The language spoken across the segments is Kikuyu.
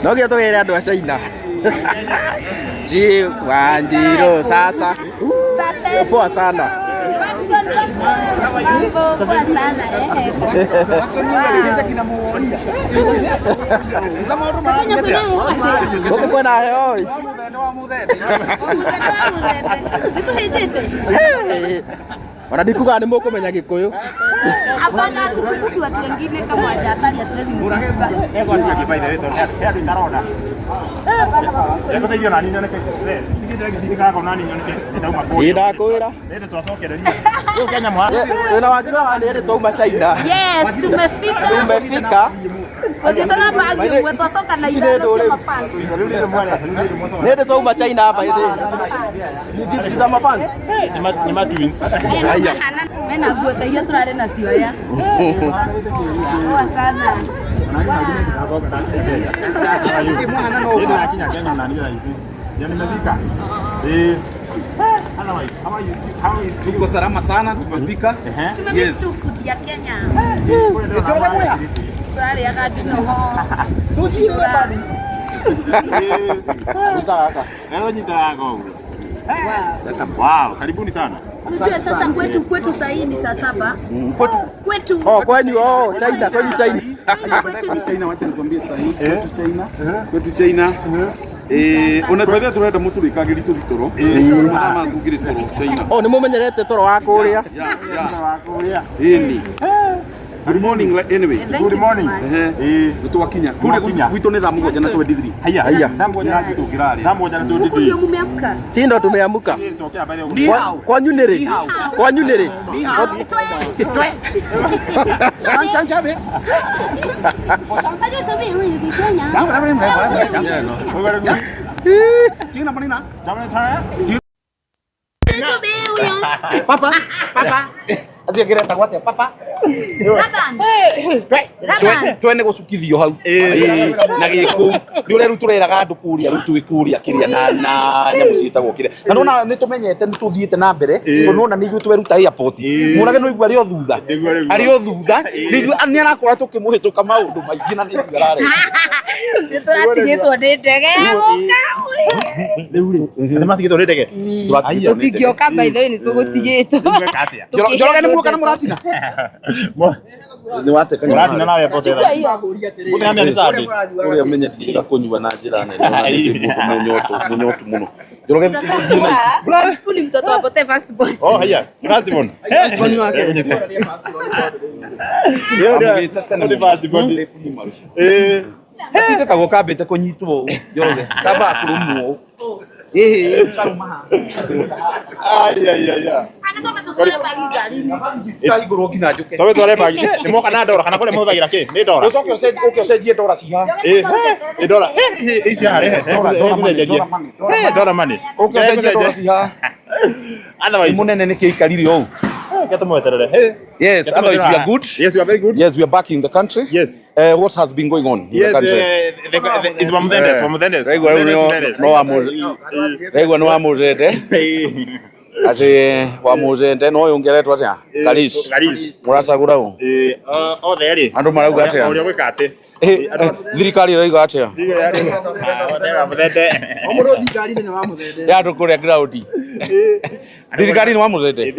No nginya tũgere andũ a China. Ji Wanjiru sasa. Uh, Poa sana. Mambo poa sana eh. Gũkũ kwĩna heho ĩ. Nĩtũhĩnjĩte? Ona ndikuga nĩ mũkũmenya Gĩkũyũ. Hapana, hatukumbuki watu wengine kama wajasari hatuwezi mkumbuka. Ĩgũteithio nani nyoneke ndigakona nani nyoneke ndauma Ĩ ndakwĩra. Rĩndĩ twacokereria rĩu Kenya mwa Wĩna Wanjiru haha nĩ hĩndĩ twauma China. Yes, tumefika. Tumefika. Tũthiĩte na bagi ũmwe twacoka na ithano cia mafans. Nĩ hĩndĩ twauma China hapa hĩndĩ. Ni gift za mafans. Ni ma twins. Haya. Mena nguo ta iria tũrarĩ nacio aya. Poa sana. Rĩndĩ nakinya Kenya nani thaa ici. Ndio nimefika. Eh. Otherwise, how are you? How is you? Tuko salama sana, tumefika. Ehe. Tumemiss tu food ya Kenya. Tũrarĩaga ndinoho. Leo nyitaga ũguo. Wow, karibuni sana. Unajua sasa kwetu saa hii ni saa 7. Kwetu. Oh, kwenyu oh, China, kwenyu China. China kwetu ni China, wacha nikwambie sasa hivi kwetu China, kwetu China. Eh, ona twethe turenda muturikagiri tũthitoro. Mathaa ma tungiri toro China. Oh, nĩ mũmenyerete toro wa kũrĩa. Yeah, yeah. Ĩni. Good morning anyway. Thank Good you so morning. much. Ehe. Eh. Nĩ twakinya. Kũrĩa Mwakinya. gwitũ nĩ thaa 7 na 23. Haya. Haya. Thaa 7 na tũngĩrarĩa. Thaa 7 na Huku 23. ndio mumeamka. Si ndo tumeamuka. Kwanyu nĩ rĩ? Kwanyu nĩ rĩ? Papa, papa. Atia kĩretagwo atĩa papa? Twene gũcukithio hau Ĩĩ, na gĩkũu nĩ ũrĩa rĩu tũreraga andũ kũrĩa rĩu twĩ kũrĩa kĩrĩa na nyamũ ciĩtagwo kĩrĩa na nona nĩ tũmenyete nĩ tũthiĩte na mbere tondũ nona nĩ ithuĩ tweruta airport mũrage no igua arĩ o thutha Nĩguo, nĩguo. arĩ o thutha nĩ ithuĩ nĩ arakora tũkĩmũhĩtũka maũndũ maingĩ na nĩ ithuĩ arareka. Nĩtũratigĩtwo nĩ ndege ya gũka. Nĩ matigĩtwo nĩ ndege. Tũratigĩtwo nĩ ndege. Tũtingĩoka by the way nĩ tũgũtigĩtwo. Mweka atĩa? Njoroge nĩ muoka na mũratina nĩ wateka Mũratina nawe pote thaa. Mũthenya nĩ Sunday. Ũrĩa ũmenyete kũnyua na njĩra nene na nĩ mũndũ mũnyotu mũnyotu mũno. Njoroge thiĩ na ici. Huyu ni mtoto wa Pote first born. Oh, haya. Ni first born. First born wake. Nĩ first born. Eh. Gatindĩkagwo kambĩte kũnyitwo ũũ Njoroge kambaga kũrũmwo ũũ. Ĩhĩ karũma haha. Ai ai ai. ai. Ana tũmetũtware bagi ngari-inĩ. Kahingũrwo nginya njũke. Twabe tware bagi. Nĩ moka na ndora kana kũrĩa mahũthagĩra kĩ? Nĩ ndora. Ũcoke ũke ũcenjie ndora ci haha. Eh, nĩ ndora. Eh, ici haha rehe. Ndora, ndora money, ndora money, ndora Eh, ndora money. Ũke ũcenjie ndora ci haha. Otherwise, Mũnene nĩkĩ aikarire ũũ. Get mweterere. Hey. Yes, otherwise we are good. Yes, we are very good. Yes, we are back in the country. Yes. What has been going on in the Yes, country? it's Mamuthendes, Mamuthendes. Raigua rĩu no raigua nĩ wa mũcende atĩ wa mũcende no ũyũ ũngĩ aretwo atĩa Karis Karis. mũracagũra ũ Eh, othe rĩ. Andũ marauga atĩa? Ũrĩa gwĩka atĩ. Eh, eh, thirikari ĩrauga atĩa Othe Mamuthendde. ya andũ kũrĩa ground thirikari nĩ wa mũcende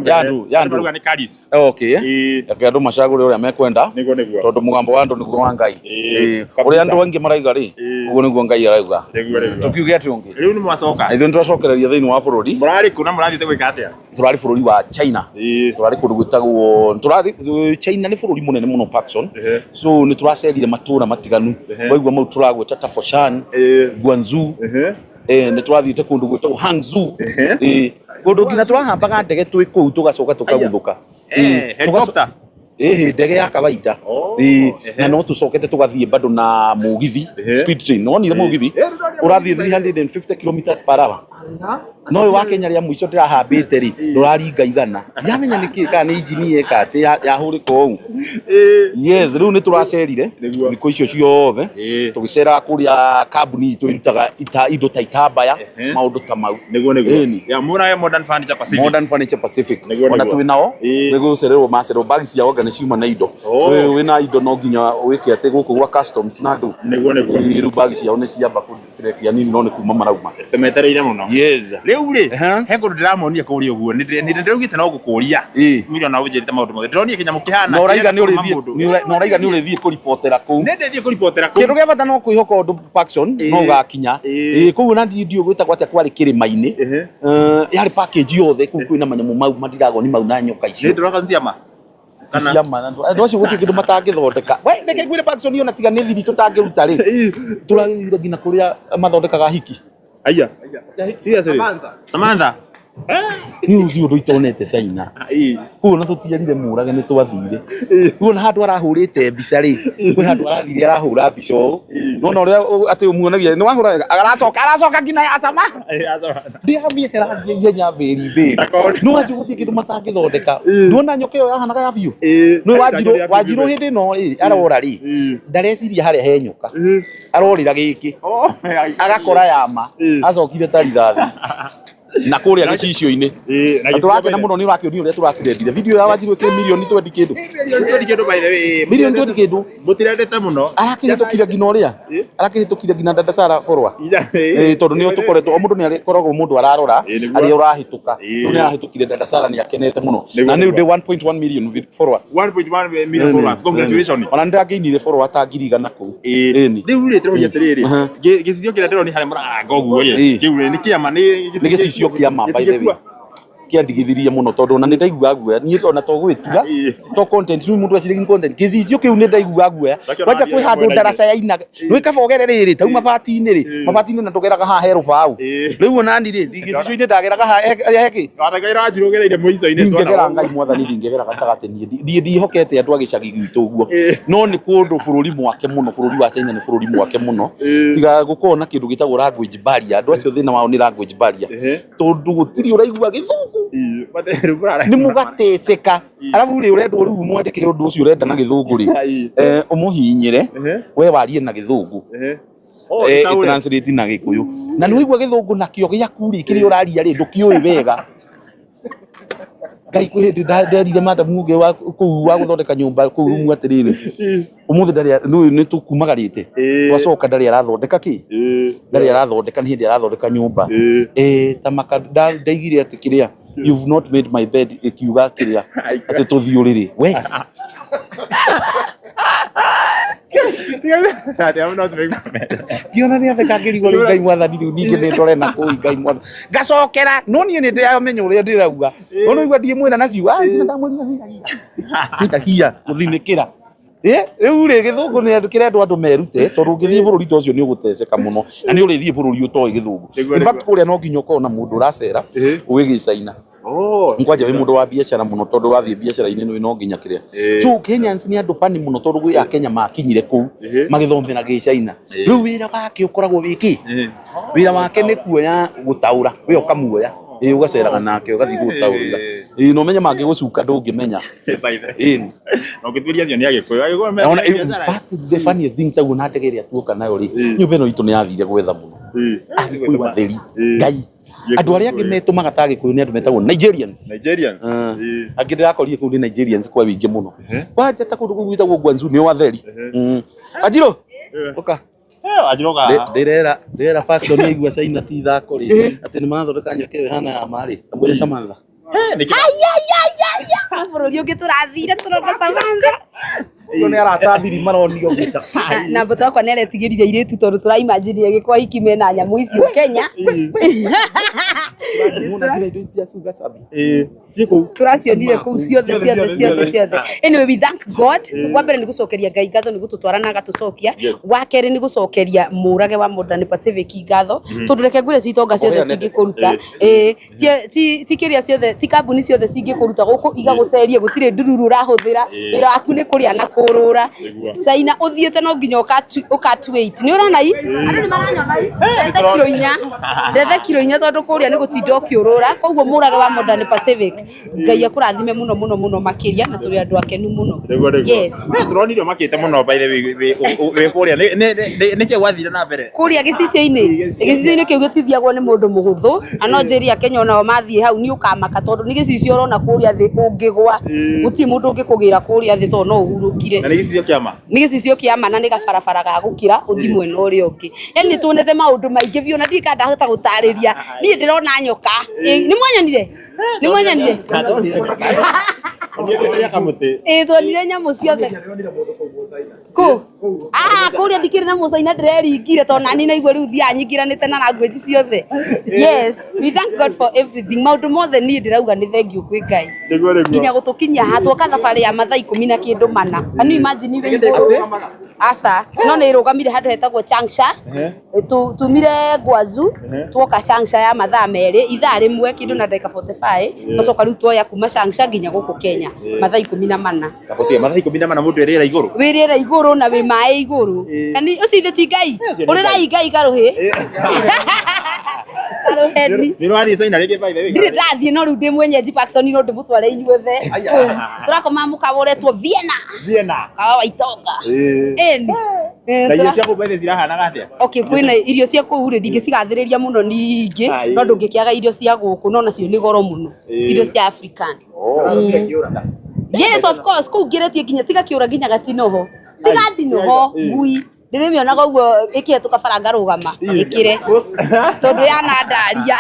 Ya andũ, ya andũ. Marauga nĩ Karis. Okay Eh, reke andũ macagũre ũrĩa mekwenda nĩguo nĩguo. tondũ mũgambo wa andũ nĩguo wa Ngai Eh, Eh, ũrĩa andũ aingĩ marauga rĩ Eh. ũguo nĩguo Ngai arauga Nĩguo nĩguo. tũkiuge atĩ ũngĩ Rĩu nĩ mwacoka. na ithuĩ nĩtwacokereria thĩinĩ wa bũrũri Mũrarĩ kũ na mũrathiĩte gwĩka atĩa? Tũrarĩ bũrũri wa China. Ĩĩ. Tũrarĩ kũndũ gwĩtagwo tũrarĩ China nĩ bũrũri mũnene mũno Parkson. Ehe. So nĩ tũracerire matũra matiganu. Ehe. Waigua mau tũragwĩta ta Foshan, Ĩĩ. Guangzhou, Ehe. nĩ tũrathiĩte kũndũ gwĩtagwo Hangzhou. Ehe. Kũndũ nginya tũrahambaga ndege twĩ kũu tũgacoka tũkaguthũka. Eh, helicopter. Ĩhĩ ndege ya kawaida. Oh, Ĩĩ, ehe. na no tũcokete tũgathiĩ bado na mũgithi Ehe. speed train. Nĩwonire mũgithi Eh, ũrathiĩ 350 kilometers per hour. No ũyũ wa Kenya rĩa mũico ndĩrahambĩte rĩ, ndũraringa 100. Ndiramenya nĩkĩ kana nĩ injini ĩka atĩ yahũrĩka ũũ. Yes, rĩu nĩ tũracerire Nĩguo. thikũ icio ciothe tũgĩceraga kũrĩa kambuni itũ ĩrutaga indo ta itambaya, maũndũ ta mau. Nĩguo nĩguo. Ĩni. Ya Muraya Modern Furniture Pacific. Modern Furniture Pacific. Nĩguo, Ona nĩguo. twĩ nao Ĩĩ. nĩ gũcererwo macererwo bagi ciao anga nĩ ciuma na indo. Oh. Wĩna indo no nginya wĩke atĩ gũkũ gwa customs na andũ. Nĩguo nĩguo. Ĩĩ, rĩu bagi ciao nĩ ciamba kũcirekia nini no nĩ kuma marauma. Tũmetereire mũno. Yes. Rĩu rĩ, Ehe. he kũndũ ndĩramonia kũrĩa ũguo, nĩ ndĩraugĩte no gũkũria. Ĩĩ. Miriam na ũnjĩrĩte maũndũ mothe. Ndĩronia kĩnyamũ kĩhana. Na ũraiga nĩ kĩrenda kũrũma ũrĩthiĩ mũndũ. na ũraiga nĩ ũrĩthiĩ kũribotera kũu. Nĩ ndĩthiĩ kũribotera kũu. Kĩndũ gĩa bata no kwĩhoka ũndũ Parkson Ĩĩ. no ũgakinya. Ĩĩ. Ĩĩ, koguo na ndiũ gwĩtagwo atĩa kwarĩ kĩrĩma-inĩ. Ehe. Yarĩ package yothe kũu kwĩna manyamũ mau madiragoni mau na nyoka icio. Nĩ ndĩroka ciama. Ti ciama andũ acio gũtirĩ kĩndũ matangĩthondeka. We reke ngwĩre Parkson ona tiga nĩ thiri tũtangĩruta rĩ. Tũragĩthire nginya kũrĩa mathondekaga hiki. Aya. Seriously. Samantha. Niĩ ũcio ũndũ itonete China. Koguo na tũtierire mũrage nĩ twathire. Koguo na handũ arahũrĩte mbica rĩ, kwĩ handũ arathire arahũra mbica ũũ. Nona ũrĩa atĩ ũmuonagia nĩ wahũra wega aracoka aracoka nginya ya cama. Ndĩramĩeheragia ihenya mbĩri mbĩri. No acio gũtirĩ kĩndũ matangĩthondeka. Nduona nyoka ĩyo yahanaga ya biũ. Nĩ Wanjirũ Wanjirũ hĩndĩ ĩno rĩ arora rĩ ndareciria harĩa he nyoka. Arorĩra gĩkĩ agakora yama acokire ta rithathi na kũrĩa gĩcicio-inĩ. Ĩĩ, Na tũrakena mũno nĩ ũrakĩonio ũrĩa tũratrendire video ya Wanjirũ ĩkĩrĩ mirioni 20 kĩndũ. Mirioni 20 kĩndũ by the way. Mirioni 20 kĩndũ. Mũtirendete mũno. Arakĩhĩtũkire nginya ũrĩa arakĩhĩtũkire nginya Dada Sara Forwa. Ĩĩ, tondũ nĩo tũkoretwo o mũndũ nĩ akoragwo mũndũ ararora Ĩĩ, nĩguo. arĩa ũrahĩtũka. Ĩĩ. Rĩu nĩ arahĩtũkire Dada Sara nĩ akenete mũno. Nĩguo, Na nĩ nĩguo. ndĩ 1.1 million followers. 1.1 million followers. Congratulations. Ona nĩ ndangĩinire follower ta 100,000 kũu. Ĩĩ. Ĩni. Rĩu rĩ ndĩroria atĩrĩrĩ, Aha. gĩcicio kĩrĩa ndĩronia harĩa mũraranga ũguo rĩ, Ĩĩ. kĩu rĩ nĩ kĩama nĩ Nĩ gĩcicio kĩa ma by the way. Kĩandigithirie mũno tondũ ona nĩ ndaiguaga guoya niĩ ona to gwĩtura Ĩĩ. to content rĩu mũndũ eciragia nĩ content gĩcicio kĩu nĩ ndaiguaga guoya Nakĩo kwanja nathiaga kwĩ handũ mwena-inĩ. ndaraca yainaga nĩ kaba ũgere rĩrĩ tau mabati-inĩ rĩ mabati-inĩ na ndũgeraga haha he rũbaũ Ĩĩ. rĩu ona ni rĩ gĩcicio-inĩ ndageraga haha he kĩ Watakaira Wanjirũ ũgereire mũico-inĩ ndingĩgera Ngai mwathani ndingĩgera gatagatĩ niĩ niĩ ndihokete andũ a gĩcagi gwitũ ũguo no nĩ kũndũ bũrũri mwake mũno bũrũri wa China nĩ bũrũri mwake mũno tiga gũkorwo na kĩndũ gĩtagwo language barrier andũ acio thĩna wao nĩ language barrier tondũ gũtirĩ ũraigua gĩthũngũ nĩ mũgateceka arabu rĩ ũrendwo rĩu mwandĩkĩre ũndũ ũcio ũrenda na gĩthũngũ rĩ ũmũhihinyĩre we warie na gĩthũngũ translate na gĩkũyũ na nĩ waigua gĩthũngũ nakĩo gĩaku rĩ kĩrĩa ũraria rĩ ndũkĩũĩ wega Ngai kwĩ hĩndĩ nderire madamu ũngĩ wa kũu wa gũthondeka nyũmba kũu rumu atĩrĩrĩ ũmũthĩ ndarĩ nĩ nĩ tũkumagarĩte twacoka ndarĩ arathondeka kĩ ndarĩ arathondeka nĩ hĩndĩ arathondeka nyũmba ta maka ndaigire atĩ kĩrĩa you've not made my bed ĩkiuga kĩrĩa atĩ tũthiĩ ũrĩrĩ we ngiona nĩ atheka ngĩrigwo rĩu Ngai mwathani rĩu ningĩ nĩ ndore na kũu Ngai mwathani ngacokera no niĩ nĩ ndĩramenya ũrĩa ndĩrauga no nĩ igua ndiĩmwĩra na ciugo ah nginya ndamwĩrire hiya gũthinĩkĩra rĩu rĩ gĩthũngũ nĩ kĩrendwo andũ merute tondũ ũngĩthiĩ bũrũri ta ũcio nĩ ũgũteceka mũno na nĩ ũrĩthiĩ bũrũri ũtoĩ gĩthũngũ in fact kũrĩa no nginya ũkorwo na mũndũ ũracera ũĩ gĩcaina kwanja wĩ mũndũ wa biacara mũno tondũ wathiĩ biacara-inĩ nĩ no nginya kĩrĩa so Kenyans nĩ andũ bani mũno tondũ gwĩ Akenya makinyire kũu magĩthomera gĩcaina rĩu wĩra wake ũkoragwo wĩ kĩ wĩra wake nĩ kuoya gũtaũra we ũkamuoya ĩĩ ũgaceraga nake ũgathiĩ gũtaũrĩra ĩĩ na ũmenye mangĩgũcuka ndũngĩmenya ĩĩ Na ũngĩtuĩria acio nĩ Agĩkũyũ. Agĩkũyũ me Ona, in biacara. fact the funniest thing taguo na ndege ĩrĩa tuoka nayo rĩ nyũmba ĩno itũ nĩ yathire gwetha mũno Agĩkũyũ atheri Ngai andũ arĩa angĩ metũmaga ta Agĩkũyũ nĩ andũ metagwo Nigerians Nigerians. Angĩ ndĩrakorire kũu nĩ Nigerians kwa wĩingĩ mũno wanja ta kũndũ kũu gwĩtagwo Guangzhou nĩ atheri Wanjirũ ũka Wanjirũ ka ndĩrera ndĩrera Paxson aigua China ti ithako rĩ atĩ nĩ marathondeka nyoka ĩyo ĩhana ya ma rĩ amwĩre Samantha bũrũri ũngĩ tũrathire tũrona Samantha Ũcio nĩ arata thiri maronio mbica na mbũtũ yakwa nĩ aretigĩrire airĩtu tondũ tũraimajinire gĩkwa hiki mena nyamũ icio Kenya. Nĩwona nginya indo ici cia sugar sabi. Ĩĩ, ciĩ kũu. Tũracionire kũu ciothe Ciothe, ciothe ciothe, ciothe ciothe. ciothe. Anyway, we thank God. Wa mbere nĩ gũcokeria Ngai ngatho nĩ gũtũtwara na agatũcokia. Wa kerĩ nĩ gũcokeria mũrage wa Modern Pacific ngatho, tondũ reke ngwĩre ti itonga ciothe Ũheane. cingĩkũruta. Ĩĩ, ti kĩrĩa ciothe, ti kambuni ciothe cingĩkũruta gũkũ igagũceria, gũtirĩ ndururu ũrahũthĩra, wĩra waku nĩ kũrĩa na kũrũra. China ũthiĩte no nginya ũka wait. Nĩ ũrona i andũ nĩ maranyona i ndethe kiro 4, ndethe kiro 4, tondũ kũrĩa nĩ gũtinda ũkĩũrũra. Koguo mũrage wa Modern Pacific, Ngai akũrathime mũno mũno mũno makĩria, na tũrĩ andũ akenu mũno. Nĩguo, nĩguo. Yes. Tũronire ũmakĩte mũno, by the way, wĩ kũrĩa. Nĩkĩ gwathire na mbere? Kũrĩa gĩcicio-inĩ, gĩcicio-inĩ kĩu gĩtithiagwo nĩ mũndũ mũhũthũ, na no njĩrie Akenya onao mathiĩ hau nĩ ũkamaka, tondũ nĩ gĩcicio ũrona kũrĩa thĩ, ũngĩgwa gũtirĩ mũndũ ũngĩkũgĩra kũrĩa thĩ, tondũ no ũhurũkire. Na nĩ gĩcicio kĩama. Nĩ gĩcicio kĩa ma, na nĩ gabarabara ga gũkĩra ũthiĩ mwena ũrĩa ũngĩ. Yani nĩ tuonete maũndũ maingĩ biũ, na ndiũĩ kana ndahota gũtarĩria. Niĩ ndĩrona nyoka. Ĩ, nĩ mwanyonire? Nĩ mwanyonire? Niĩ kamũtĩ. Ĩ, tuonire nyamũ ciothe kũ? Ah, kũrĩa ndikĩrĩ na mũcaina, ndĩreringire, tondũ nani naigua rĩu thiaga nyingĩranĩte na language ciothe. Yes, we thank God for everything. Maũndũ mothe niĩ ndĩrauga nĩ thank you kwĩ Ngai. Nĩguo, nĩguo. Nginya gũtũkinyia haha, twoka thabarĩ ya mathaa 10 na kĩndũ mana. Can you imagine wĩ igũrũ? Aca, no nĩ ĩrũgamire handũ hetagwo Changsha. Tumire Guangzhou, tuoka Changsha ya mathaa 2, ithaa 1 kĩndũ na ndagĩka 45, twacoka rĩu tuoya kuma Changsha nginya gũkũ Kenya mathaa 14. Gũtirĩ mathaa 14 mũndũ erĩra igũrũ. Wĩ rĩera igũrũ na wĩ maĩ igũrũ. Kani ũcio ithe ti Ngai? Ũcio nĩ. Ũrĩrai Ngai karũhĩ karũheni. Nĩ ũrathiĩ China rĩngĩ, by the way? Ndirĩ ndathiĩ, no rĩu ndĩ mwenyeji Parkson, no ndĩmũtware inyuothe. Kũu tũrakoma mũkawa ũretwo Vienna. Vienna. Kawa wa itonga. Ĩni. Na irio cia kũu, by the way, cirahanaga atĩa? Okay, kwĩna irio cia kũu rĩ, ndingĩcigathĩrĩria mũno ningĩ, no ndũngĩkĩaga irio cia gũkũ, no nacio nĩ goro mũno, irio cia African. Yes, of course, kũu ngĩrĩtie nginya tiga kĩũra, nginya gatinoho, tiga ndinoho, ngui ndĩrĩmĩonaga ũguo ĩkĩhetũka bara ngarũgama ĩkĩre, tondũ yana ndaria,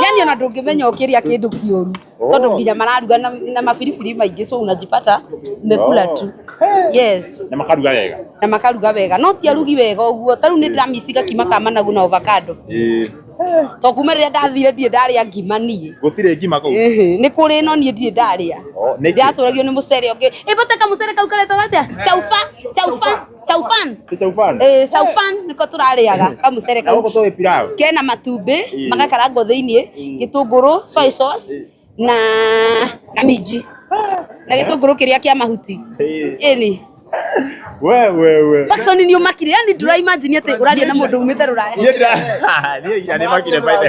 yani ona ndũngĩmenya ũkĩrĩa kĩndũ kĩũru, tondũ nginya mararuga na mabiribiri maingĩ, so unajipata umekula tu. Yes. Na makaruga wega. Na makaruga wega, no ti arugi wega ũguo. Ta rĩu nĩ ndĩramici gakima ka managu na avocado, to kuma rĩrĩa ndathire ndirĩ ndarĩa ngima niĩ. Gũtirĩ ngima kũu? Ĩhĩ, nĩ kũrĩ, no niĩ ndirĩ ndarĩa. Oh, nĩkĩ? Ndĩratũragio nĩ mũcere ũngĩ ĩbote kamũcere kau karetwo atĩa, chaufa, chaufa, chaufan. Nĩ chaufan? Ĩ, chaufan nĩko tũrarĩaga kamũcere Na kau. gũkũ tũĩ pilau. Kena matumbĩ magakarangwo thĩiniĩ, gĩtũngũrũ, soy sauce na minji na gĩtũngũrũ kĩrĩa kĩa mahuti. Ĩni. We we we. Parkson, nĩ ũmakire, yani ndũra imagine atĩ ũraria na mũndũ umĩte rũraya. Niĩ niĩ nginya nĩ makire, by the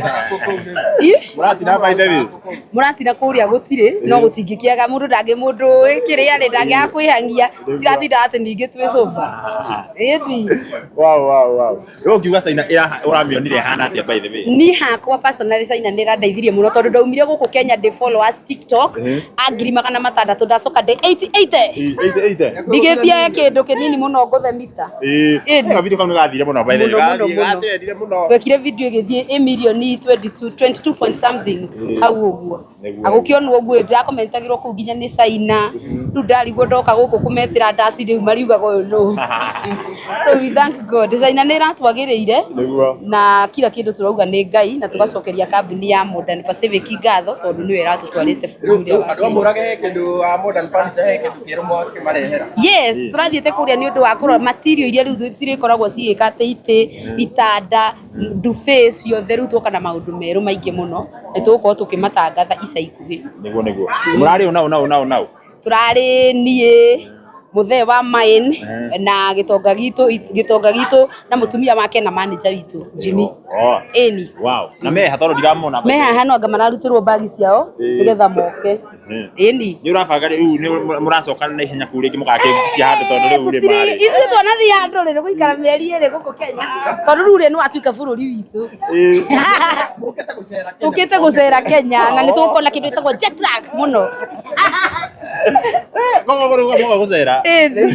Ĩ? Mũratina, by the way. Mũratina kũrĩa gũtirĩ, no gũtingĩkĩaga mũndũ ndangĩ mũndũ ũĩ kĩrĩa rĩ ndangĩaga kwĩhangia, tiratinda atĩ ningĩ twĩ soba ĩni. Wow. Rĩu ũngiuga China ũramĩonire ĩhana atĩa, by the way? Niĩ hakwa personally, China nĩ ĩrandeithirie mũno, tondũ ndaumire gũkũ Kenya ndĩ followers TikTok a 600,000, ndacoka ndĩ 80 Ĩite ĩite. Ndigĩtie kĩndũ kĩnini mũno ngũthe mita. Ĩni. Ĩĩ. Video kau nĩ gathire mũno, by the way. Mũno, mũno, Gathire mũno. gatrendire mũno. Twekire video ĩgĩthiĩ ĩ mirioni 22, 22 point something hau ũguo. Agũkĩonwo ũguo ndĩrakomentagĩrwo kũu nginya nĩ China. Rĩu ndarigwo ndoka gũkũ kũmetĩra ndaci, rĩu mariugaga ũyũ nũ. So we thank God, China nĩ ĩratwagĩrĩire. Na kila kĩndũ tũrauga nĩ Ngai, na tũgacokeria kambuni ya Modern Pacific ngatho, tondũ nĩyo ĩratũtwarĩte bũrũri ũrĩa wa Andũ a China. Mũrage he kĩndũ wa Modern Furniture, he kĩndũ kĩerũ mwakĩmarehera. Yes, tũrathiĩte kũrĩa nĩ ũndũ wa kũrora material iria rĩu cirĩkoragwo cigĩka atĩ itĩ, itanda, ndube ciothe. Rĩu tuoka na maũndũ merũ maingĩ mũno, nĩ tũgũkorwo tũkĩmatangatha ica ikuhĩ. Nĩguo, nĩguo. Mũrarĩ ũ nau nau nau nau? Tũrarĩ niĩ, mũthee wa mine, na gĩtonga gitũ na mũtumia wake na manager witũ Jimmy. Ĩni. Wow. Na meha tondũ ndiramona? Me haha, no anga mararutĩrwo bagi ciao nĩgetha moke. Ĩni. Nĩ ũrabanga rĩu nĩ mũracoka na ihenya kũu rĩngĩ mũgakĩjikia handũ, tondũ rĩu rĩ marĩ? Ithuĩ twanathiĩ handũ rĩ gũikara mĩeri 2 gũkũ Kenya, tondũ rĩu rĩ nĩ watuĩka bũrũri witũ. Tũkĩte gũcera Kenya, na nĩ tũgũkorwo na kĩndũ gĩtagwo jet lag mũno. Koguo gũkũ gũcera.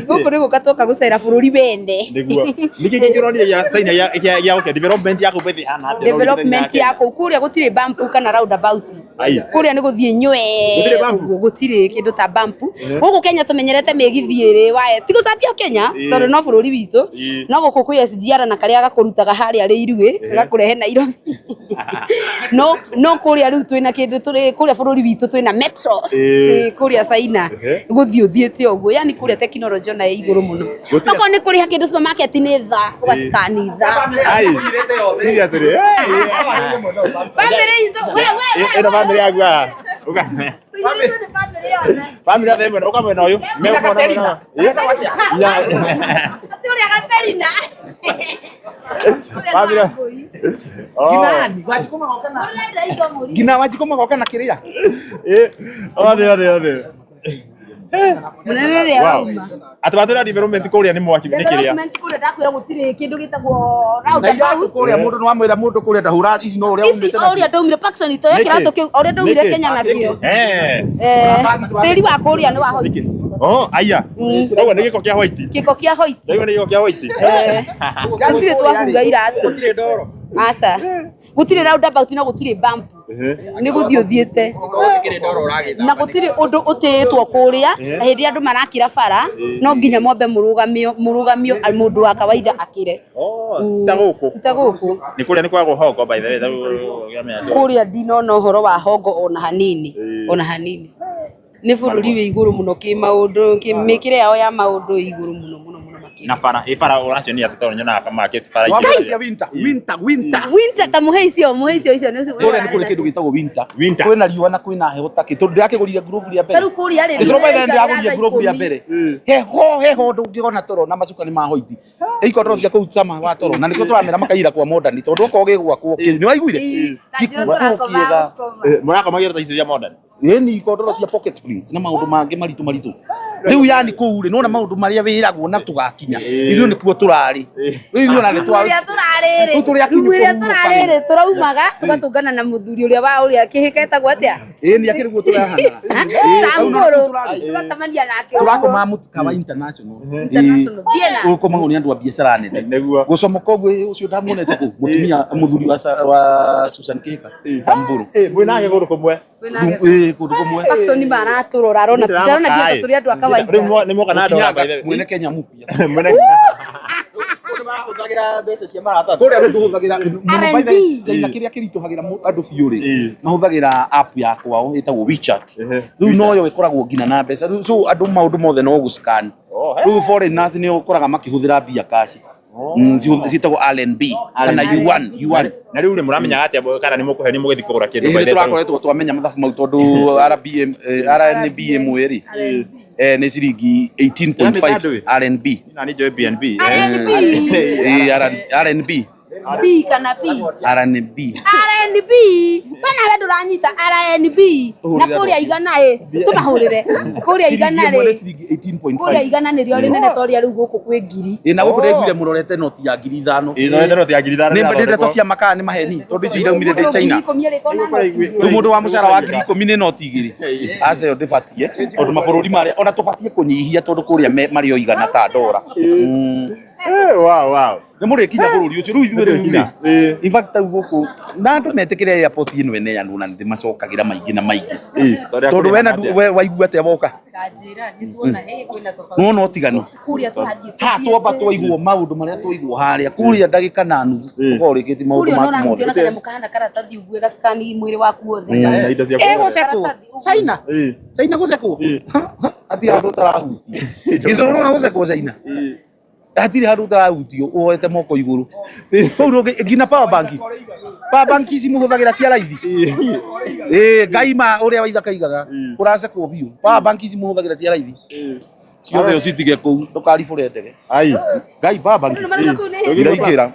Gũkũ nĩ gũka twoka gũcera bũrũri wene. Nĩguo. Nĩkĩ kĩngĩ ũronire gĩa China gĩa gĩa gũkĩa development ya kũu bethe hana atĩa? Development ya kũu kũrĩa gũtirĩ bump kana roundabout. Ai. Kũrĩa nĩ gũthiĩ nywee. Gũtirĩ bump? Ũguo, gũtirĩ kĩndũ ta bump. Gũkũ Kenya tũmenyerete mĩgithi ĩrĩ wae ti gũcambia Kenya tondũ no bũrũri witũ. No gũkũ kwĩ SGR na karĩa gakũrutaga harĩa Rĩiruĩ gakũrehe Nairobi. No no kũrĩa rĩu twĩna kĩndũ tũrĩ kũrĩa bũrũri witũ twĩna metro. Kũrĩa China gũthiĩ ũthiĩte ũguo, yani kũrĩa tekinoronjĩ ona ĩ igũrũ mũno. Okorwo nĩ kũrĩha kĩndũ supermarket nĩ tha ũgacikani tha. Ai. Seriously. Bamĩrĩ itũ we we Ĩno bamĩrĩ yaku haha. Ũka. Bamĩrĩ yothe. Bamĩrĩ yothe ĩmwe ũka mwena ũyũ. Mekuona. Ya. Atĩ ũrĩa Gaterina. Bamĩrĩ. Oh. Nani Wanjikũ magoka na ngina Wanjikũ magoka na kĩrĩa. Othe othe othe. Mũnene ũrĩa Wow. arauma. Atĩ watwĩra development kũrĩa nĩ mwaki nĩ kĩrĩa. Development kũrĩa ndakwĩra gũtirĩ kĩndũ gĩtagwo Na iratũ roundabout. kũrĩa mũndũ nĩ wamwĩra mũndũ kũrĩa ndahũra ici no ũrĩa Ici o ũrĩa ndaumire Parkson toya Nĩkĩ? kĩratũ kĩu o ũrĩa ndaumire Nĩkĩ? Kenya nakĩo. Eh. Tĩri wa kũrĩa nĩ wa hoiti. Oh, aya. Koguo nĩ gĩko kĩa white. Gĩko kĩa hoiti. Ndaigua nĩ gĩko kĩa white. Gũtirĩ twahura iratũ. Gũtirĩ ndoro. Aca. Gũtirĩ roundabout na gũtirĩ bump. Nĩ gũthiĩ ũthiĩte. Gũtirĩ ndoro ũragĩthamba. Na gũtirĩ ũndũ ũtĩĩtwo kũrĩa na hĩndĩ ĩrĩa andũ marakĩra bara no nginya mwambe mũrũgamio mũrũgamio mũndũ wa kawaida akĩre. Oh, ta gũkũ. Ti ta gũkũ. Nĩ kũrĩa nĩ kwagwo hongo by the way. Kũrĩa ndinona ũhoro wa hongo ona hanini. Ona hanini. Nĩ bũrũri wĩ igũrũ mũno kĩmaũndũ, mĩkĩre yao ya maũndũ ĩ igũrũ mũno mũno mũno makĩria. Na bara, ĩ bara ũracionia atĩ tondũ nyonaga market bara Wambe cia winter, winter, winter. Winter ta mũhe icio, mũhe icio icio nĩ Kũrĩa nĩ kũrĩ kĩndũ gĩtagwo winter. Winter. Kwĩna riũa na kwĩna heho takĩ tondũ ndĩrakĩgũrire glove rĩa mbere. Ta rĩu kũrĩa rĩ, Ĩcoro by the way ndĩraigagĩra ndĩragũrire thaa glove rĩa ikũmi. mbere. Heho heho ndũngĩgona toro na macuka nĩ ma hoiti. Ikondoro cia kũu cama wa toro na nĩkĩo tũramera makaira kwa modern tondũ okorwo gĩgwakwo kĩ nĩ waiguire? Ta njĩra tũrakoma Kĩega. gũkoma. Mũrakomagira ta icio cia modern. Ĩni ikondoro cia pocket springs na maũndũ mangĩ maritũ maritũ. Rĩu yani kũu rĩ nĩwona maũndũ marĩa wĩragwo na tũgakinya. Ithuĩ nĩkuo tũrarĩ. Rĩu ithuĩ ona nĩ twa Rĩu tũrarĩrĩ Rĩu tũrĩ akinyu rĩu ĩrĩa kũhurũka tũrarĩrĩ tũraumaga tũgatũngana na mũthuri ũrĩa wa ũrĩa kĩhĩka etagwo atĩa Ĩni akĩrĩ guo tũrahana. Samburu tũgacemania nake ũguo. Tũrakoma mũkawa international. International Vienna. Ũkomagwo nĩ andũ a biacara nene. Nĩguo. Gũcomoka ũguo ũcio ndamuonete kũu mũtumia mũthuri wa Susan Kĩhĩka Samburu. Eh, mwĩnake kũndũ kũmwe. Kwĩna Ĩĩ kũndũ kũmwe. Parkson maratũrora arona ndarona nginya tũrĩ andũ a kawaida. Rĩu nĩ moka na ndora by the way. Mwene Kenya mpya. Mwene Kũndũ marahũthagĩra mbeca cia maratathi. Kũrĩa rĩu tũhũthagĩra R&B. China kĩrĩa kĩritũhagĩra andũ biũ rĩ Ĩĩ. mahũthagĩra app ya kwao ĩtagwo WeChat. Rĩu noyo ĩkoragwo nginya na mbeca. Rĩu so andũ maũndũ mothe no gũscan. Rĩu foreigners nĩ ũkoraga makĩhũthĩra mbia cash. Ciĩtagwo RMB kana yuan yuan. Na rĩu rĩ mũramenyaga atĩa kana nĩ mũkũhenio mũgĩthiĩ kũgũra kĩndũ Ĩĩ by nĩ the way? tũrakoretwo twamenya mathabu mau tondũ RBM RNB ĩmwe rĩ nĩ ciringi 18.5 RNB. Na nĩ njũĩ BNB. RNB. Ĩĩ RNB B kana P RNB. RNB bana we ndũranyita RNB na kũrĩa igana ĩ tũmahũrĩre kũrĩa igana Ciringi ĩmwe rĩ nĩ ciringi 18.5. kũrĩa igana nĩrĩo rĩnene ta ũrĩa rĩu gũkũ kwĩ ngiri Ĩ na gũkũ ndĩraiguire mũrorete noti ya 5,000. Ĩĩ no noti ya 5,000. Nĩ ndeto cia makaa nĩ maheni tondũ icio iraumire ndĩ Mũndũ China. ngiri ikũmi arĩkona noti igĩrĩ. Rĩu mũndũ wa mũcara wa 10,000 nĩ noti igĩrĩ. Aca ĩyo ndĩbatie tondũ mabũrũri marĩa ona tũbatie kũnyihia tondũ kũrĩa marĩ o igana ta ndora. Wow wow. Nĩ mũrĩkinya bũrũri ũcio rĩu ithuĩ rĩu Nĩtũrĩkinya. rĩ. In fact tau gũkũ na andũ metĩkĩre airport ĩno ĩneanwo na nĩndĩmacokagĩra maingĩ na maingĩ. Tondũ we na we waigua atĩa woka? Nganjĩra nĩ tuona ĩ kwĩna tofauti Nĩwona ũtiganu? kũrĩa tũrathiĩ Ha twamba twaigwo maũndũ marĩa twaigwo harĩa kũrĩa ndagĩka na nuthu ũkorwo ũrĩkĩtie maũndũ kũrĩa maku ona mothe. ũrahutia na kanyamũ kahana karatathi ũguo gacikani mwĩrĩ waku wothe Na indo cia Ĩgũcekwo. Karatathi ũguo. China. China gũcekwo. Hatirĩ handũ ũtarahutia. Gĩcũrũ na gũcekwo China. Hatirĩ handũ ũtarahutio woete moko igũrũ. Kũu ndũngĩ nginya power bank. Power bank ici mũhũthagĩra cia raithi. Ĩĩ Ngai ma ũrĩa wa ithaka aigaga ũracekwo biũ. Power bank ici mũhũthagĩra cia raithi. Ciothe ũcitige kũu ndũkaribũre ndege. Ai. Ngai power bank. Andũ marauga kũu nĩ Iraingĩra.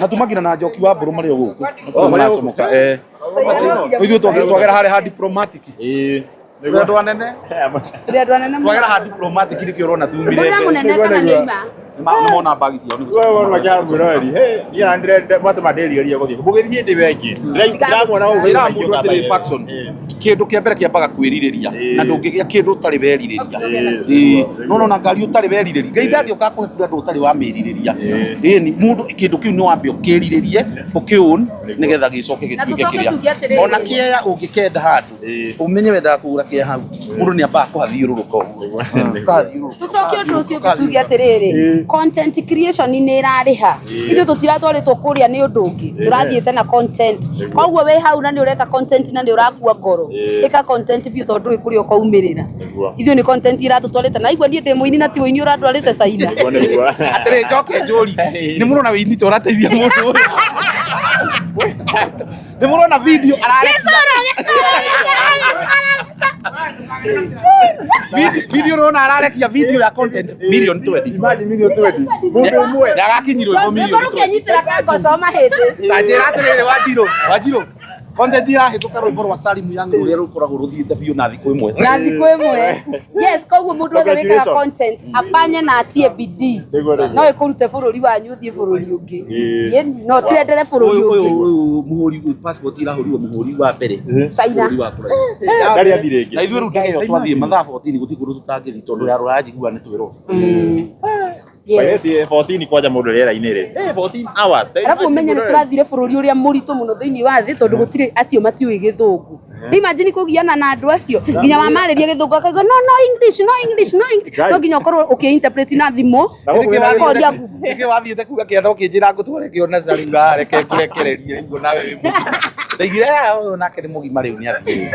Na tumagina na njoki wa mbũrũ marĩ o gũkũ. Maracomoka. Eh. Ithuĩ twagera harĩa ha diplomatic. Ĩĩ. Tũrĩ andũ anene. Tũrĩ andũ anene mũno. Twagera ha diplomatic nĩkĩo ũrona tumire. Mũrĩ mũnene kana nĩ ima? Nĩ mona bagi ciao nĩ Wewe wona makĩara mwĩroreri hey niĩ na ndĩrenda mwatũma ndĩrirĩrie gũthiĩ mũgĩthiĩ ndĩ wengi ndĩramwona ũguo Njĩra mũndũ atĩrĩ Paxson, kĩndũ kĩa mbere kĩambaga kwĩrirĩria na ndũngĩgĩa kĩndũ ũtarĩ werirĩria. Ĩĩ, no nona ngari ũtarĩ werirĩria Ngai ndangĩũka akũhe kura andũ ũtarĩ wamĩrirĩria. Ĩni mũndũ kĩndũ kĩu nĩ wambe ũkĩrirĩrie ũkĩũn nĩgetha gĩcoke Na gĩtuĩke tũcoke kĩrĩa. tuge atĩrĩrĩ. Ona kĩea ũngĩkenda handũ ũmenye wendaga kũgũra kĩa hau mũndũ nĩ ambaga kũhathiũrũrũka ũguo. Ũkahathiũrũrũka. Tucoke ũndũ ũcio ũngĩ tuge atĩrĩrĩ, content creation nĩ ĩrarĩha. Ithuĩ tũtiratwarĩtwo kũrĩa nĩ ũndũ ũngĩ, tũrathiĩte na content. Koguo wĩ hau na nĩ ũreka content na nĩ ũrakua ngoro, ĩka content biũ tondũ ndũĩ kũrĩa ũkaumĩrĩra. Ithuĩ nĩ content iratũtwarĩte na igua niĩ ndĩ mũini na ti ũini ũrandwarĩte China. Atĩrĩ njoke njũri nĩ mũrona wĩini ta ũrateithia mũndũ ũyũ nĩ mũrona video ararekia Gĩcoro, gĩcoro, gĩcoro, gĩcoro. video ũrona ararekia video ya content million 20 Imagine million 20 mũndũ ũmwe nĩ agakinyirwo ĩgo Rwĩmbo million 20 rũkĩnyitĩra kangoco mahĩndĩ. ta njĩra atĩrĩrĩ Wanjirũ Wanjirũ content irahĩtũka rwĩmbo rwa Salim Young rũrĩa rũkoragwo rũthiĩte biũ na thikũ ĩmwe Na thikũ ĩmwe. Yes, koguo mũndũ wothe wĩkaga Congratulations. content afanye na atie bidii. Nĩguo, nĩguo. No ĩkũrute bũrũri wanyu ũthiĩ bũrũri ũngĩ. Ĩĩ. Ĩni, no tiendere bũrũri ũyũ ũngĩ. ũyũ mũhũri passport irahũrirwo mũhũri wa mbere China. bũrũri wa kũraihu ndarĩ athi rĩngĩ na ithuĩ rĩu ndege ĩyo twathiĩ mathaa 14 gũtirĩ kũndũ tũtangĩthiĩ tondũ ya rũraya njiguaga nĩ twĩrwo Yes. By the way, 14 kwanja mũndũ rĩera-inĩ rĩ Eh, 14 hours Arabu ũmenye nĩ tũrathire bũrũri ũrĩa mũritũ mũno thĩinĩ wa thĩ tondũ gũtirĩ acio matiũĩ gĩthũngũ. Imagine kũgiana na andũ acio nginya wamarĩria gĩthũngũ akauga no no English no English no English Guys. no nginya ũkorwo ũkĩ-interpret na thimũ Na gũkũ wĩna- ũkoria Google. Nĩkĩ wathiĩte kuga kĩanda ũkĩnjĩra ngũtware kĩona Salim reke ngũrekererie ũguo nawe wĩ mũgima. Ndaigire "Ah, ũyũ nake nĩ mũgima rĩu nĩ athiĩ.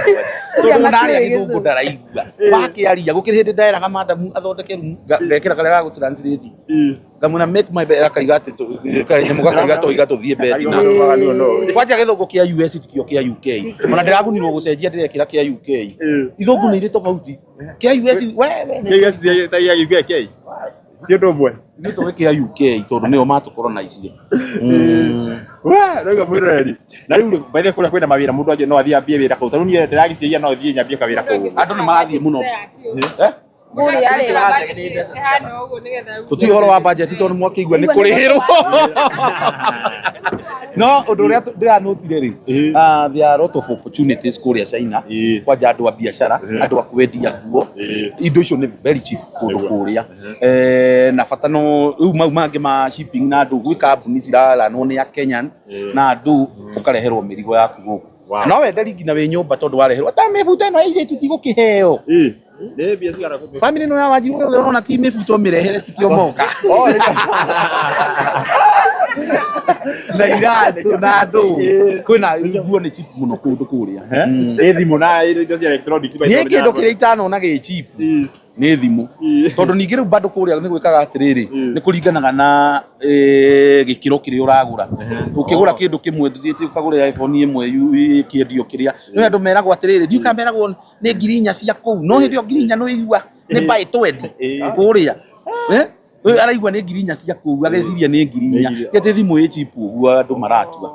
Ũrĩa Tondũ matiũĩ narĩa gĩthũngũ gĩthũngũ. ndaraigua. Wakĩaria gũkĩrĩ hĩndĩ nderaga madamu athondeke rumu ngekĩra karĩa ga gũtranslate. Ngamwĩra make my bed akaiga atĩ kanyamũ gakaiga tũiga tũthiĩ bed na kwanja gĩthũngũ kĩa US tikio kĩa UK ona ndĩragunirwo gũcenjia ndĩrekĩra kĩa UK ithũngũ nĩ irĩ tofauti kĩa US we we nĩ ti ũndũ ũmwe ithuĩ tũĩ kĩa UK tondũ nĩo matũkoronaicire rauga mwĩroreri na rĩu by the way kũrĩa kwĩna mawĩra mũndũ angĩ no athiĩ ambie wĩra kũu tarĩu niĩ ndĩragĩciria no thiĩ nyambie kawĩra kũu andũ nĩ marathiĩ mũno Eh? Kũrĩa rĩ. tũtiũĩ ũhoro wa budget tondũ mwakĩigua nĩ kũrĩhĩrwo no ũndũ ũrĩa ndĩranotire rĩ there are a lot of opportunities kũrĩa China Ĩĩ. kwanja andũ a biacara andũ a kwendia nguo indo icio nĩ very cheap kũndũ kũrĩa na bata no rĩu mau mangĩ ma shipping na andũ gwĩ kambuni ciraranwo nĩ a Kenyans na andũ ũkareherwo mĩrigo yaku gũkũ Wow. no wenderi nginya wĩ nyũmba tondũ wareherwo ata mĩbuto ĩno ya airĩtu tigũkĩheo nĩ mbia cigana kũmĩ- family ĩno ya Wanjirũ yothe ũrona ti mĩbuto mĩrehere tikio moka Oh, nĩ- na iratũ na andũ kwĩna nguo nĩ cheap mũno kũndũ kũrĩa Ĩ thimũ na indo cia electronics by the niĩ way, kĩndũ kĩrĩa itanona gĩ cheap nĩ thimũ tondũ ningĩ rĩu bado kũrĩa nĩ gwĩkaga atĩrĩrĩ nĩ kũringanaga na gĩkĩro kĩrĩa ũragũra ũkĩgũra kĩndũ kĩmwe ndũthiĩte ũkagũra iPhone ĩmwe ĩkĩendio kĩrĩa nĩ andũ meragwo atĩrĩrĩ ndiũĩ kana meragwo nĩ 4,000 cia kũu no hĩndĩ ĩyo 4,000 nĩ ũigua nĩ buy 20 kũrĩa Eh? Ũyũ araigua nĩ 4,000 cia kũu ageciria nĩ 4,000 ti atĩ thimũ ĩ cheap ũguo andũ maratua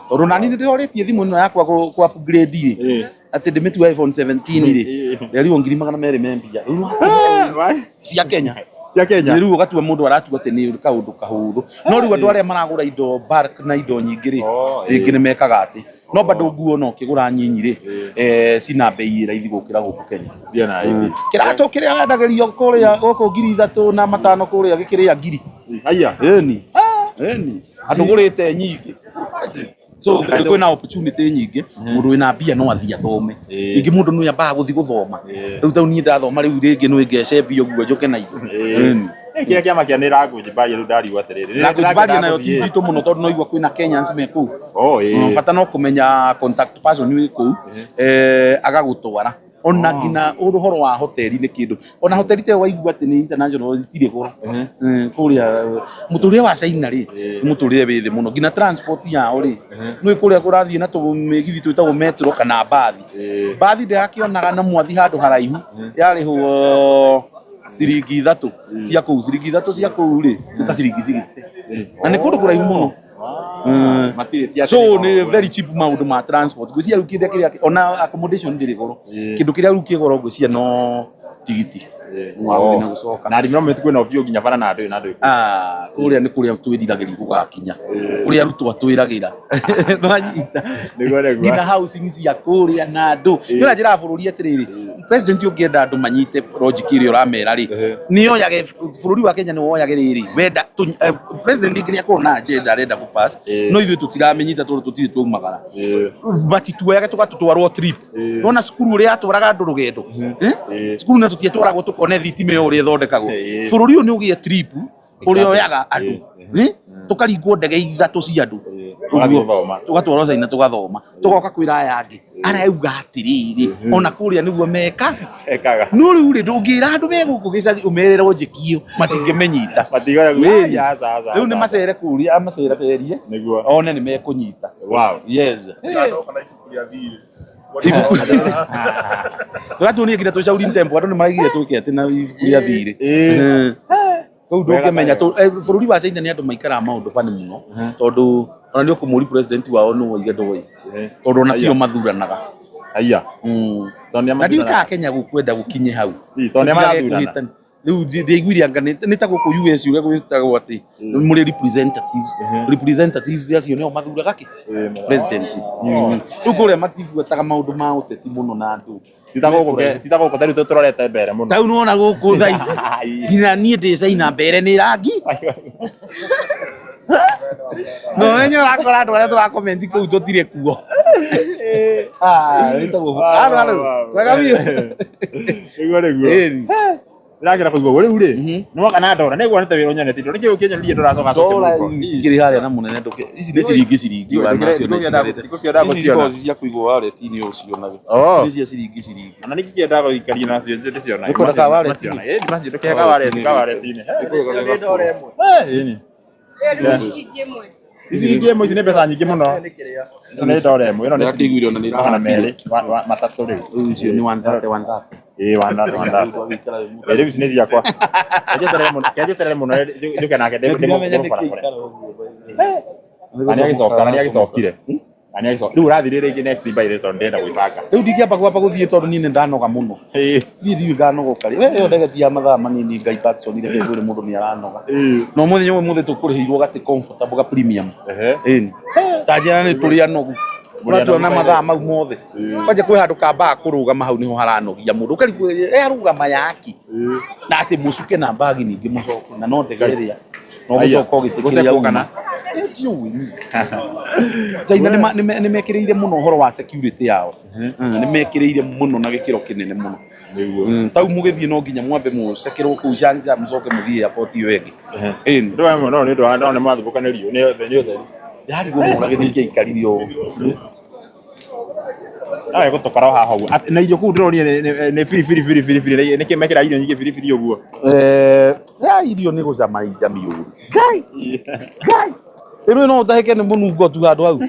tondũ nani nĩ ndĩrorĩtie thimũ ĩno yakwa kũ upgrade rĩ atĩ ndĩmĩtue iPhone 17 rĩ nderirwo 200,000 me mbia Rĩu cia Kenya cia Kenya rĩu ũgatua mũndũ aratua atĩ nĩ kaũndũ kahũthũ no rĩu andũ arĩa maragũra indo bulk na indo nyingĩ rĩ Oh, rĩngĩ nĩ mekaga atĩ no bado nguo no ũkĩgũra nyinyi rĩ cina bei ĩ raithi gũkĩra gũkũ Kenya ciana ithi kĩratũ kĩrĩa wendagĩrio kũrĩa gũkũ 3,500 kũrĩa gĩkĩrĩa 1,000 haya ĩni ĩni andũ gũrĩte nyingĩ so kwĩna opportunity nyingĩ mũndũ wĩna mbia no athiĩ athome Ĩĩ. ningĩ mũndũ nĩ ambaga gũthiĩ gũthoma rĩu tau niĩ ndathoma rĩu rĩngĩ nĩ ngece mbia ũguo njũke na indo Ĩni. kĩrĩa kĩama kĩa nĩ language barrier rĩu ndariũa atĩrĩrĩ Language barrier nayo ti nditũ mũno tondũ no igua kwĩna Kenyans me kũu oh ĩĩ bata no kũmenya contact person wĩ kũu agagũtwara ona nginya ũhoro wa hoteli nĩ kĩndũ ona hoteli ta ĩyo waigua atĩ nĩ international itirĩ goro kũrĩa mũtũrĩre wa China rĩ nĩ mũtũrĩre wĩ thĩ mũno nginya transport yao rĩ nĩ kũrĩa kũrathiĩ na tũmĩgithi twĩtagwo metro kana mbathi mbathi ndĩrakĩonaga na mwathi handũ haraihu yarĩhwo ciringi 3 cia kũu ciringi 3 cia kũu rĩ nĩ ta ciringi 60 na nĩ kũndũ kũraihu mũno Matirĩ ti atĩ So nĩ nĩ goro. very cheap maũndũ ma transport. Ngwĩciria rĩu kĩrĩa kĩrĩa ona accommodation ndĩrĩ goro. Ĩĩ. Kĩndũ kĩrĩa rĩu kĩ goro ngwĩciria no tigiti. Wa gũthiĩ na gũcoka. Na arĩmi no metĩkio na biũ nginya bara na andũ na andũ. Ah, kũrĩa nĩ kũrĩa twĩriragĩria gũgakinya. Kũrĩa arutwo atwĩragĩra. Nwanyita. Nĩguo nĩguo. Nginya housing cia kũrĩa na andũ. Nĩ ũranjĩra bũrũri atĩrĩrĩ, president ũngĩenda andũ manyite logic ĩrĩa ũramera rĩ, nĩ oyage bũrũri wa Kenya nĩ woyage rĩrĩ, wenda president ningĩ nĩ akorwo na agenda arenda gũ pass, no ithuĩ tũtiramĩnyita tondũ tũtirĩ twaumagara. But tuoyage tũgatũtwarwo trip. Nona cukuru ũrĩa yatwaraga andũ rũgendo. Eh? Cukuru na tũtietwaragwo tũkone thitima ĩyo ũrĩa ĩthondekagwo. Bũrũri ũyũ nĩ ũgĩe trip ũrĩa oyaga andũ. Eh? Tũkaringwo ndege ithatũ cia andũ. Ũgathiĩ gũthoma. Tũgatwarwo China tũgathoma. Tũgoka kwĩra aya angĩ. Arauga atĩrĩrĩ, ona kũrĩa nĩguo meka. Ekaga. No rĩu rĩ, ndũngĩra andũ me gũkũ gĩcagi ũmerĩre logic ĩyo, matingĩmĩnyita. Matigoya Wĩni. aca aca. Rĩu nĩ macere kũrĩa, amaceracerie. Nĩguo. One nĩ mekũnyita. Wow. Yes. Ndanoka na ibuku rĩa thirĩ. Tũratuonia nginya tũcauri ntembo andũ nĩ maraigire twĩke atĩ na ibuku rĩa thirĩ. Kũu ndũngĩmenya bũrũri wa China nĩ andũ maikaraga maũndũ bani mũno tondũ ona nĩ ũkũmũri president wao nũ oige ndoĩ tondũ ona tio mathuranaga. Aya. Tondũ nĩ Na ndiũĩ kana Kenya gũkwenda gũkinye hau. Ĩ, tondũ nĩ Tũtigage marathurana. kũhĩtania. Rĩu ndiaiguire anga nĩ ta gũkũ US ũrĩa gwĩtagwo atĩ mũrĩ representatives. Representatives acio nĩo mathuraga kĩ? President. Rĩu kũrĩa matibuataga maũndũ ma ũteti mũno na andũ. Tita gũkũ tarĩu tũrorete mbere mũno. Tau nĩwona gũkũ thaa ici nginya niĩ ndĩ China mbere nĩ rangi. No wenye ũrakora andũ arĩa tũrakomenti kũu tũtirĩ kuo. Ah, wĩtagwo Haro, haro. Wega biũ. Nĩguo nĩguo. Ĩni. Ndĩrakĩra kũigua rĩu rĩ. Nĩ woka na ndora nĩguo nĩ ta wĩra ũnyonete indo. Nĩkĩ ũkĩnyonirie ndũracoka coke Ndora mũhuko? ikĩrĩ harĩa na mũnene ndũke. Ici nĩ ciringi ciringi wa nacio nĩ itigarĩte. Ndikũkĩenda Ici gũciona. cikoragwo ci cia kũigwo wallet-inĩ ũcionage. Oh. Nĩ cia ciringi ciringi. Ona ningĩkĩenda gũikaria nacio ndĩciona. Nĩkwenda ka wallet-inĩ? Ĩĩ macio ndũkĩhe ka wallet ka wallet-inĩ. Ĩni. Ici ingĩ ĩmwe ici nĩ mbeca nyingĩ mũno. Ici nĩ ndora ĩmwe ĩno nĩ Ndĩrakĩiguire ona nĩ magana ĩrahambire. merĩ matatũ rĩu. Rĩu icio nĩ 130 130. Ĩĩ 130. Ĩĩ rĩu ici nĩ ciakwa. Kenjeterere mũno njũke nake Ndiramenya nĩkĩ ndĩmũbarabara. ikara ũguo. Na nĩagĩcoka na nĩagĩcokire. Na nĩagĩcokire. Rĩu ũrathire rĩngĩ next by the tondũ ndĩrenda gwĩbanga. Rĩu ndingĩamba gwamba gũthiĩ tondũ niĩ nĩ ndanoga mũno. Ĩĩ. Niĩ ndiũĩ nganogoka rĩ. We ĩyo ndege ti ya mathaa manini Ngai Patson reke ngwĩre mũndũ nĩ aranoga. No mũthenya ũmwe mũthĩ tũkũrĩhĩirwo gatĩ comfortable ga premium. Ĩni. Ta njĩra nĩ tũrĩ anogu. Ũratuona mathaa mau mothe. Kwanja kwĩ handũ kambaga kũrũgama hau nĩho haranogia mũndũ. Ũkarigwo ĩ arũgama yaki. Na atĩ mũcuke na mbagi ningĩ mũcoke na no ndege ĩrĩa. No Aya. gũcoka ũgĩtĩ kĩrĩa Gũcekwo uma. kana? Ĩ, ndiũĩ niĩ. China nĩ mekĩrĩire mũno ũhoro wa security yao. Nĩ mekĩrĩire mũno na gĩkĩro kĩnene mũno. Nĩguo. Tau mũgĩthiĩ no nginya mwambe mũcekerwo kũu Shanghai mũcoke mũthiĩ airport ĩyo ĩngĩ. Ĩni. Ndũ amwe no nĩ ũndũ wa no nĩ mwathubũkanĩrio nĩ nĩ ũtheri. Ndarigwo mũrage nĩkĩ aikarire ũũ. Nawe gũtũkora haha ũguo. Atĩ- Na irio kũu ndĩronire nĩ biribiri biribiri biribiri nĩkĩ mekĩraga irio nyingĩ biribiri ũguo. Ya irio nĩ gũcama injami ũru. Ngai! Ngai! Rĩu no ũtahĩke nĩ mũnungo tu handũ hau.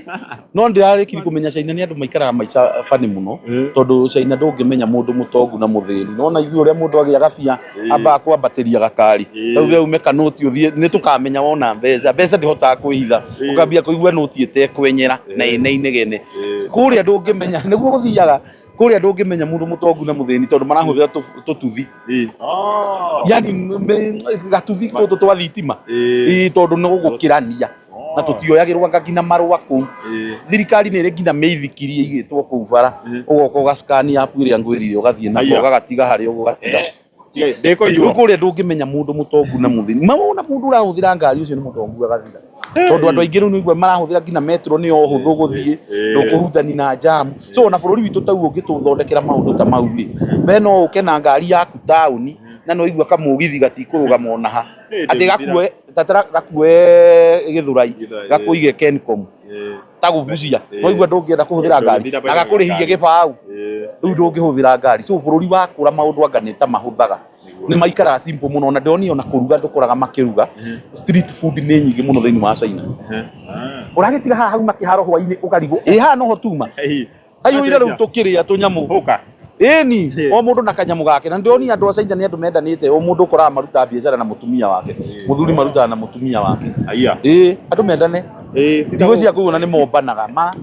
No ndĩrarĩkiri kũmenya China nĩ andũ maikaraga maica bani mũno tondũ China ndũngĩmenya mũndũ mũtongu na mũthĩni. Nona ithuĩ ũrĩa mũndũ agĩa gabia ambaga kwambatĩria gakari. Rĩu we ume kanoti ũthiĩ nĩ tũkamenya wona mbeca. Mbeca ndĩhotaga kwĩhitha. Ũkambia kũigua noti ĩtekwenyera na ĩna inegene. Kũrĩa ndũngĩmenya nĩguo gũthiaga kũrĩa ndũngĩmenya mũndũ mũtongu na mũthĩni tondũ marahũthĩra tũtuthi. Yani gatuthi tũtũ twa thitima. Ĩĩ tondũ nĩ gũgũkĩrania na tũtioyagĩrwo anga nginya marũa kũu. Thirikari nĩ ĩrĩ nginya mĩithikiri ĩigĩtwo kũu bara ũgoka ũgacikani app ĩrĩa ngwĩrire ũgathiĩ nako Aya. ũgagatiga harĩa ũgũgatiga. Rĩu Ndĩkũiywo. kũrĩa ndũngĩmenya mũndũ mũtongu na mũthĩni. Mawona mũndũ ũrahũthĩra ngari ũcio nĩ mũtongu agathira. Tondũ andũ aingĩ rĩu nĩigua marahũthĩra nginya metro nĩ o hũthũ gũthiĩ ndũkũhutani na jam. So ona bũrũri witũ tau ũngĩtũthondekera maũndũ ta mau rĩ, we no ũke na ngari yaku taũni na no igua kamũgithi gatikũrũgama ona ha. Atĩ gakue tatara gakue Gĩthũrai gakũige Kencom ta gũbucia no igua ndũngĩenda kũhũthĩra ngari na gakũrĩhie gĩbaũ rĩu ndũngĩhũthĩra ngari so bũrũri wakũra maũndũ anga nĩ ta mahũthaga nĩ maikaraga simple mũno na ndonio ona kũruga ndũkoraga makĩruga street food nĩ nyingĩ mũno thĩinĩ wa China ũragĩtiga haha hau makĩharo hwainĩ ũkarigwo ĩ haha noho tuma aiyũire rĩu tũkĩrĩa tũnyamũ Hũka. ĩni o mũndũ na kanyamũ gake na ndĩronia andũ a China nĩ andũ mendanĩte o mũndũ ũkoraga marutaga biacara na mũtumia wake mũthuri marutaga na mũtumia wake Aya. ĩĩ andũ mendane Ndigwĩciria kũu ona nĩ mombanaga ma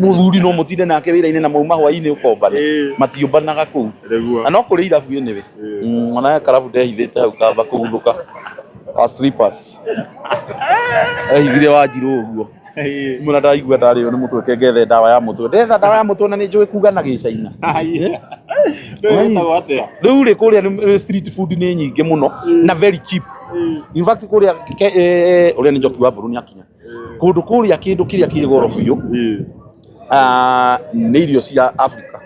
mũthuri no mũtinde nake wĩra-inĩ na mauma hwaĩ-inĩ ũkombane. Matiũmbanaga kũu. Nĩguo. Na no kũrĩ irabu anyway. Ona he karabu ndehithĩte hau kamba kũguthũka. Wa strippers. Ehithire Wanjirũ ũguo. Muna ndaigua ndarĩo nĩ mũtwe kengethe ndawa ya mũtwe. Ndetha ndawa ya mũtwe na nĩ njũĩ kuga na gĩcaina. Rĩu atĩa? Rĩu rĩ kũrĩa street food nĩ nyingĩ mũno na very cheap. In fact kũrĩa ũrĩa nĩ Njoki wa Mbũrũ nĩ akinya. Kũndũ kũrĩa kĩndũ kĩrĩa kĩ goro biũ nĩ irio cia Africa.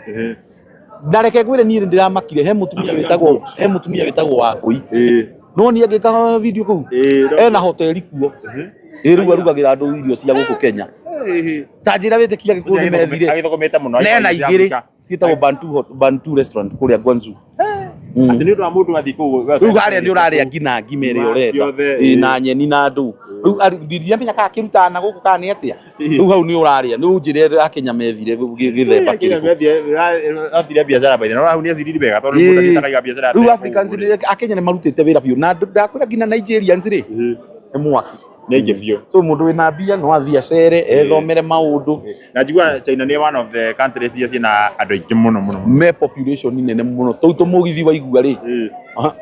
Na reke ngwĩre niĩ ndĩramakire he mũtumia wĩtagwo Wangũi. No niĩ ngĩka video kũu ena hoteli kuo. Ĩ rĩu arugagĩra andũ irio cia gũkũ Kenya. Ta njĩra wĩtĩkia Gĩkũyũ nĩ methire. Agĩthũkũmĩte mũno. Nena igĩrĩ ciĩtagwo Bantu restaurant kũrĩa Guangzhou. Atĩ nĩ ũndũ wa mũndũ athiĩ kũu. Rĩu harĩa nĩ ũrarĩa ngina ngima ĩrĩa ũrenda. Ĩ na nyeni na ndũ. Rĩu ndiramenya kana akĩrutaga na gũkũ kana nĩ atĩa. Rĩu hau nĩ ũrarĩa. Rĩu njĩre Akenya methire gĩthemba kĩrĩkũ. Athire biacara baithe. No hau nĩ aciriri wega tondũ mũndũ athiĩte akaiga biacara. Rĩu Africans Akenya nĩ marutĩte wĩra biũ. Na ndakwĩra nginya Nigerians rĩ nĩ mwaki. Nĩ aingĩ biũ. So mũndũ wĩna mbia no athiĩ acere ethomere maũndũ. Na njigua China nĩ one of the countries iria ciĩna andũ aingĩ mũno mũno. Me population nene mũno. Tũu tũmũgithi waigua rĩ.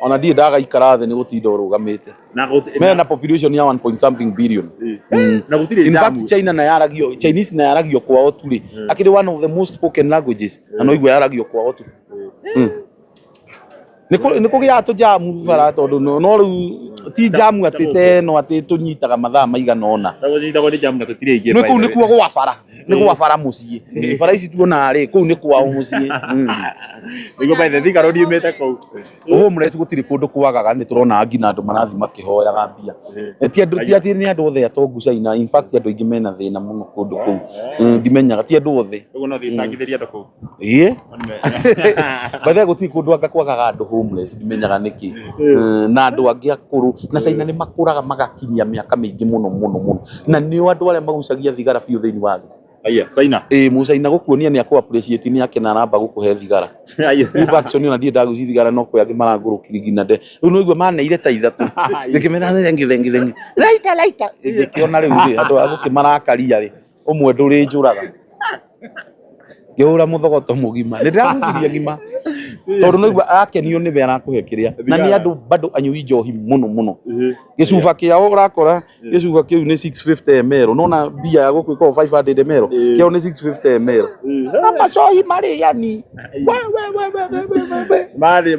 Ona ndirĩ ndagaikara thĩ nĩ gũtinda ũrũgamĩte. Mena population ya 1 point something billion. Na gũtirĩ In fact China na yaragio Chinese na yaragio kwao tu rĩ. Akĩrĩ one of the most spoken languages. Na no igua yaragio kwao tu. Nĩ kũgĩaga tũjamu bara tondũ no rĩu ti jamu atĩ ta ĩno atĩ tũnyitaga mathaa maigana ũna. Tũnyitagwo nĩ jamu na tũtirĩ aingĩ. Nĩ kũu nĩkuo gwa bara. Nĩ gwa bara mũciĩ. Bara ici tuonaga rĩ kũu nĩ kwao mũciĩ. Nĩguo by the Thika Road yumĩte kũu. Homeless gũtirĩ kũndũ kwagaga nĩ tũrona nginya andũ marathiĩ makĩhoyaga mbia. Ti andũ ti atĩ nĩ andũ othe atongu China. In fact andũ aingĩ mena thĩna mũno kũndũ kũu. Ndimenyaga ti andũ othe. Ũguo no thiĩ cangithĩrie andũ kũu. Ĩĩ. By the way gũtirĩ kũndũ anga kwagaga andũ homeless ndimenyaga nĩkĩ. Na andũ angĩ akũrũ na China nĩ makũraga magakinyia mĩaka mĩingĩ mũno mũno mũno. Na nĩo andũ arĩa magucagia thigara biũ thĩinĩ wa thĩ. Aya, China. Ĩĩ mũcaina gũkuonia nĩ akũ appreciate nĩ akena aramba gũkũhe thigara. Rĩu action ona ndirĩ ndagucia thigara no kwĩ angĩ marangũrũkirie nginya nde. Rĩu no igua maneire ta ithatũ. Ngĩkĩmera thengi thengi thengi. Laita laita. Ngĩkĩona rĩu rĩ andũ a gũkĩmarakaria rĩ ũmwe ndũrĩnjũraga. Ngĩhũra mũthogoto mũgima. Nĩ ndĩragucirie ng'ima. Tondũ no igua akenio nĩwe arakũhe kĩrĩa. Na nĩ andũ bado anyui njohi mũno mũno. Gĩcuba kĩao ũrakora gĩcuba kĩu nĩ 650 ml. Nona mbia ya gũkũ ĩkoragwo 500 ml. Kĩao nĩ 650 ml. Na macohi marĩani. We we we we we we we. Marĩ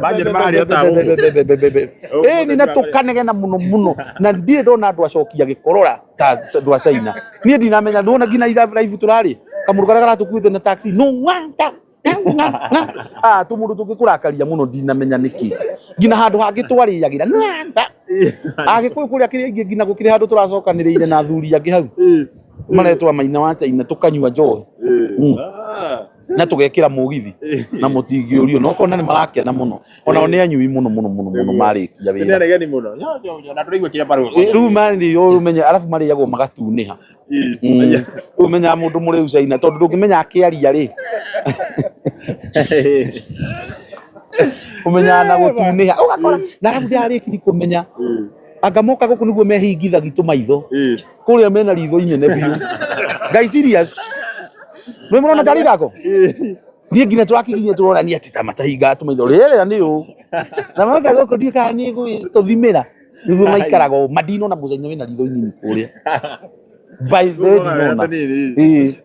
marĩ marĩ ta gũkũ. Ĩni na tũkanegena mũno mũno. Na ndirĩ ndona andũ acokia gĩkorora ta andũ a China. Niĩ ndinamenya ndona nginya live tũrarĩ. Kamũndũ karĩa karatũkuĩte na taxi no ng'a ta tũmũndũ tũngĩkũrakaria mũno ndinamenya nĩkĩ. Nginya handũ hangĩ twarĩagĩra Agĩkũyũ kũrĩa kĩrĩa ingĩ nginya gũkĩrĩ handũ tũracokanĩrĩire na athuri angĩ hau maretwa Maina wa China tũkanyua njohi na tũgekĩra mũgithi na mũtingĩũrio na ũkona nĩ marakena mũno onao nĩ anyui mũno mũno mũno mũno marĩkia Nĩ wĩra. aregani mũno. Na tũraigua kĩrĩa barũa. Rĩu marĩ ũmenye arabu marĩagwo magatunĩha. Rĩu ũmenyaga mũndũ mũrĩu China tondũ ndũngĩmenya akĩaria rĩ ũmenyaga na gũtunĩha ũgakora na arabu ndĩrarĩkiri kũmenya anga moka gũkũ nĩguo mehingithagia tũmaitho kũrĩa mena ritho inene biũ. Ngai serious. Nĩ mũrona tarĩ ithako? Niĩ nginya tũrakinyia tũronania atĩ ta matahingaga tũmaitho rĩrĩa nĩ ũũ. Na moka gũkũ ndiũĩ kana nĩ tũthimĩra nĩguo maikaraga ũũ mandinona mũcaina wĩna ritho inini kũrĩa. By the way ndinona.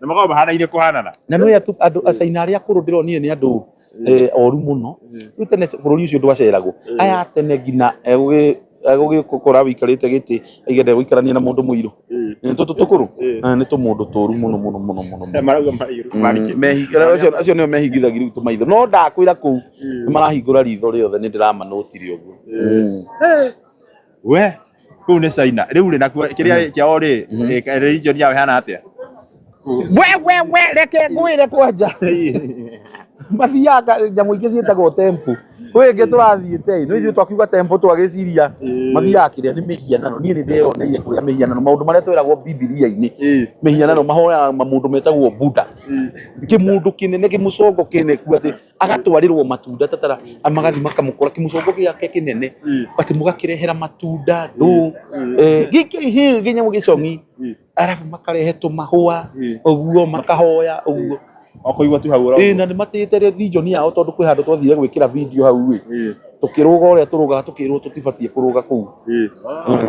Na makoragwo mahanaine kũhanana. Na nĩ andũ acaina arĩa akũrũ ndĩronire nĩ andũ oru mũno. Rĩu tene bũrũri ũcio ndwaceragwo. Aya tene nginya egũgĩkora wĩikarĩte gĩtĩ aigende gũikarania na mũndũ mũirũ. Tũtũ tũkũrũ nĩ tũmũndũ tũru mũno mũno mũno mũno. Marauga mariki. Acio nĩo mehingithagia rĩu tũmaitho. No ndakwĩra kũu nĩ marahingũra ritho rĩothe nĩ ndĩramanũtire ũguo. We kũu nĩ China. Rĩu rĩ nakuo kĩrĩa kĩao rĩ religion yao ĩhana atĩa? We we we reke ngwĩre kwanja. Mathiaga nyamũ ingĩ ciĩtagwo temple. Kwĩ ĩngĩ tũrathiĩte no ithuĩ twakiuga temple twagĩciria mathiaga kĩrĩa nĩ mĩhianano. Niĩ nĩ ndeyoneire kũrĩa mĩhianano maũndũ marĩa twĩragwo Bibilia-inĩ. Mĩhianano mahoyaga mũndũ metagwo Buddha. Kĩmũndũ kĩnene kĩmũcongo kĩneku atĩ agatwarĩrwo matunda tatara magathi makamũkora kĩmũcongo gĩake kĩnene atĩ mũgakĩrehera matunda ndũ gĩkĩ kĩnyamũ gĩcong'i arabu makarehe tũmahũa ũguo makahoya ũguo Okoigua tu hau ĩ na nĩ matĩĩte religion yao tondũ kwĩ handũ twathire gwĩkĩra video hau ĩ tũkĩrũga ũrĩa tũrũgaga tũkĩrwo tũtibatiĩ kũrũga kũu.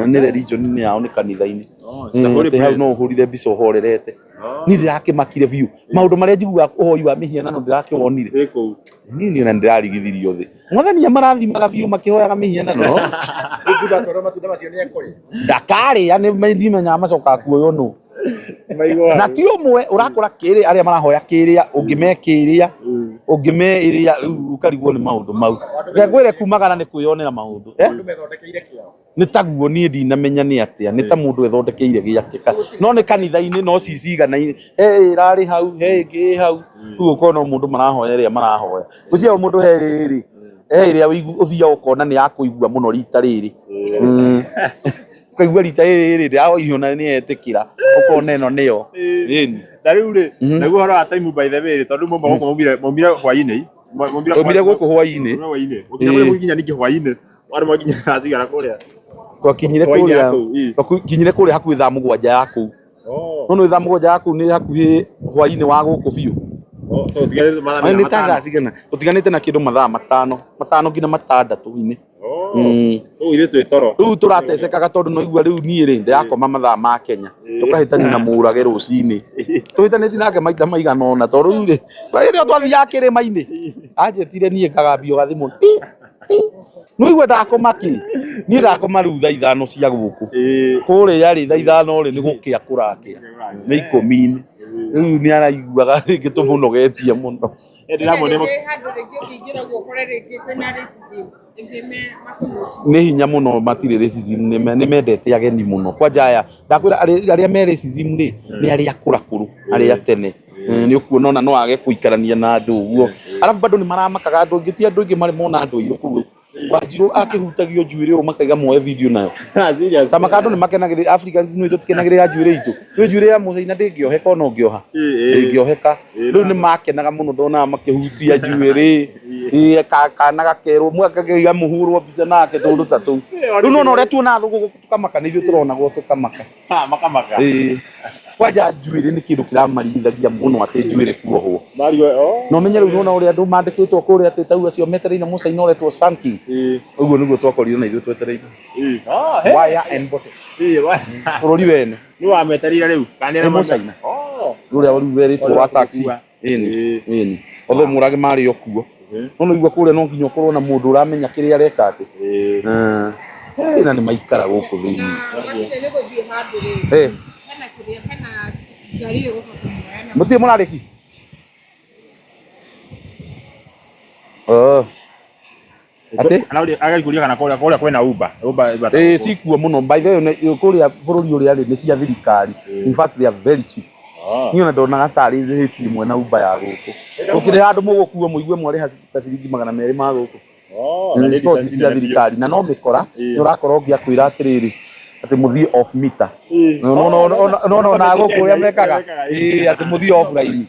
Nĩ religion-inĩ yao nĩ kanitha-inĩ. Atĩ hau no ũhũrire mbica ũhorerete. Niĩ ndĩrakĩmakire biũ maũndũ marĩa njiguaga ũhoi wa mĩhianano ndĩrakĩwonire. Niĩ niĩ na ndĩrarigithirio thĩ. Mwathani amarathimaga biũ makĩhoyaga mĩhianano. Ndakarĩa nĩ ndimenyaga macokaga kuoywo nũ. Na ti ũmwe ũrakora kĩrĩa arĩa marahoya kĩrĩa ũngĩ me kĩrĩa ũngĩ me ĩrĩa rĩu ũkarigwo nĩ maũndũ mau. Reke ngwĩre kumagara nĩ kwĩyonera maũndũ. Nĩ taguo niĩ ndinamenya nĩ atĩa nĩ ta mũndũ ethondekeire gĩake no nĩ kanitha-inĩ no ciciganaine he ĩrarĩ hau he ĩngĩ ĩ hau rĩu ũkona o mũndũ marahoya ĩrĩa marahoya gũciĩ o mũndũ he rĩrĩ he ĩrĩa ũthiaga ũkona nĩ ya kũigua mũno rita rĩrĩ ũkaigua rita rĩrĩ ndĩraoirio na nĩ etĩkĩra ũkona ĩno nĩyo. Na rĩu rĩ naguo ũhoro wa time by the way tondũ mauma gũkũ maumire hwaĩ-inĩ maumire gũkũ hwaĩ-inĩ gũkinya kũrĩa gũkinya ningĩ hwaĩ-inĩ warĩ mwakinya thaa cigana kũrĩa? Twakinyire kũrĩa twakinyire kũrĩa hakuhĩ thaa 7 ya kũu. No nĩ thaa 7 ya kũu nĩ hakuhĩ hwaĩ-inĩ wa gũkũ biũ. Nĩ ta thaa cigana tũtiganĩte na kĩndũ mathaa 5 nginya 6-inĩ. Rĩu ithuĩ twĩ toro. Rĩu tũratecekaga tondũ no igua rĩu niĩ rĩ ndĩrakoma mathaa ma Kenya tũkahĩtania na mũrage rũcinĩ tũhĩtanĩtie nake maita maigana ũna tondũ rĩu rĩ rĩrĩa twathiaga kĩrĩma-inĩ anjĩtire niĩ ngagambio gathimũ no igua ndakoma kĩ niĩ ndakoma rĩu thaa 5 cia gũkũ kũrĩa rĩ thaa 5 rĩ nĩ gũkĩa kũrakĩa nĩ 10-inĩ rĩu nĩ araiguaga rĩngĩ tũmũnogetie mũno. Nĩ hinya mũno matirĩ racism nĩ mendete ageni mũno kwanja aya ndakwĩra arĩa me racism rĩ nĩ arĩa akũrakũrũ arĩa tene nĩ ũkuona ona no age kũikarania na andũ ũguo arabu bado nĩ maramakaga andũ aingĩ ti andũ aingĩ marĩ mona andũ airũ kũu Wanjirũ akĩhutagio njuĩrĩ ũũ makaiga moe video nayo. Ta maka andũ nĩ makenagĩrĩra Africans nĩ tũtikenagĩrĩra njuĩrĩ itũ. Rĩu njuĩrĩ ya mũcaina ndĩngĩoheka ona ũngĩoha. Ndĩngĩoheka. Rĩu nĩ makenaga mũno ndonaga makĩhutia njuĩrĩ. Kana gakerwo mũgakĩiga mũhũrwo mbica nake tũndũ ta tũu. Rĩu nona ũrĩa tuonaga thũngũ gũkũ tũkamaka nĩ ithuĩ tũronagwo tũkamaka. Makamaka. Kwanja njuĩrĩ nĩ kĩndũ kĩramarigithagia mũno atĩ njuĩrĩ kuohwo. No menye rĩu nona ũrĩa andũ mandĩkĩtwo kũrĩa atĩ tau acio metereire mũcaina ũretwo Sun King. Ũguo nĩguo twakorire na ithuĩ twetereire. Wire and bottle. Bũrũri wene. Nĩ wametereire rĩu? Nĩ mũcaina. Ũrĩa rĩu werĩtwo wa taxi. Ĩni. Ĩni. Otho mũrage marĩ o kuo. No no igua kũrĩa no nginya ũkorwo na mũndũ ũramenya kĩrĩa areka atĩ. Na nĩ maikara gũkũ thĩinĩ. Mũtirĩ mũrarĩki? Atĩ? Agakũria kana kũrĩa kwĩna Uber. Ĩĩ cikuo mũno. By the way kũrĩa bũrũri ũrĩa rĩ nĩ cia thirikari. In fact they are very cheap. Niĩ ona ndonaga tarĩ rate ĩmwe na Uber ya gũkũ. Gũkĩrĩ handũ mũgũkuo mũigue mwarĩha ta ciringi 200 ma gũkũ. Nĩ cia thirikari na no mĩkora nĩ ũrakora ũngĩ akwĩra atĩrĩrĩ atĩ mũthiĩ off meter. No no na gũkũ ũrĩa mekaga atĩ mũthiĩ offline.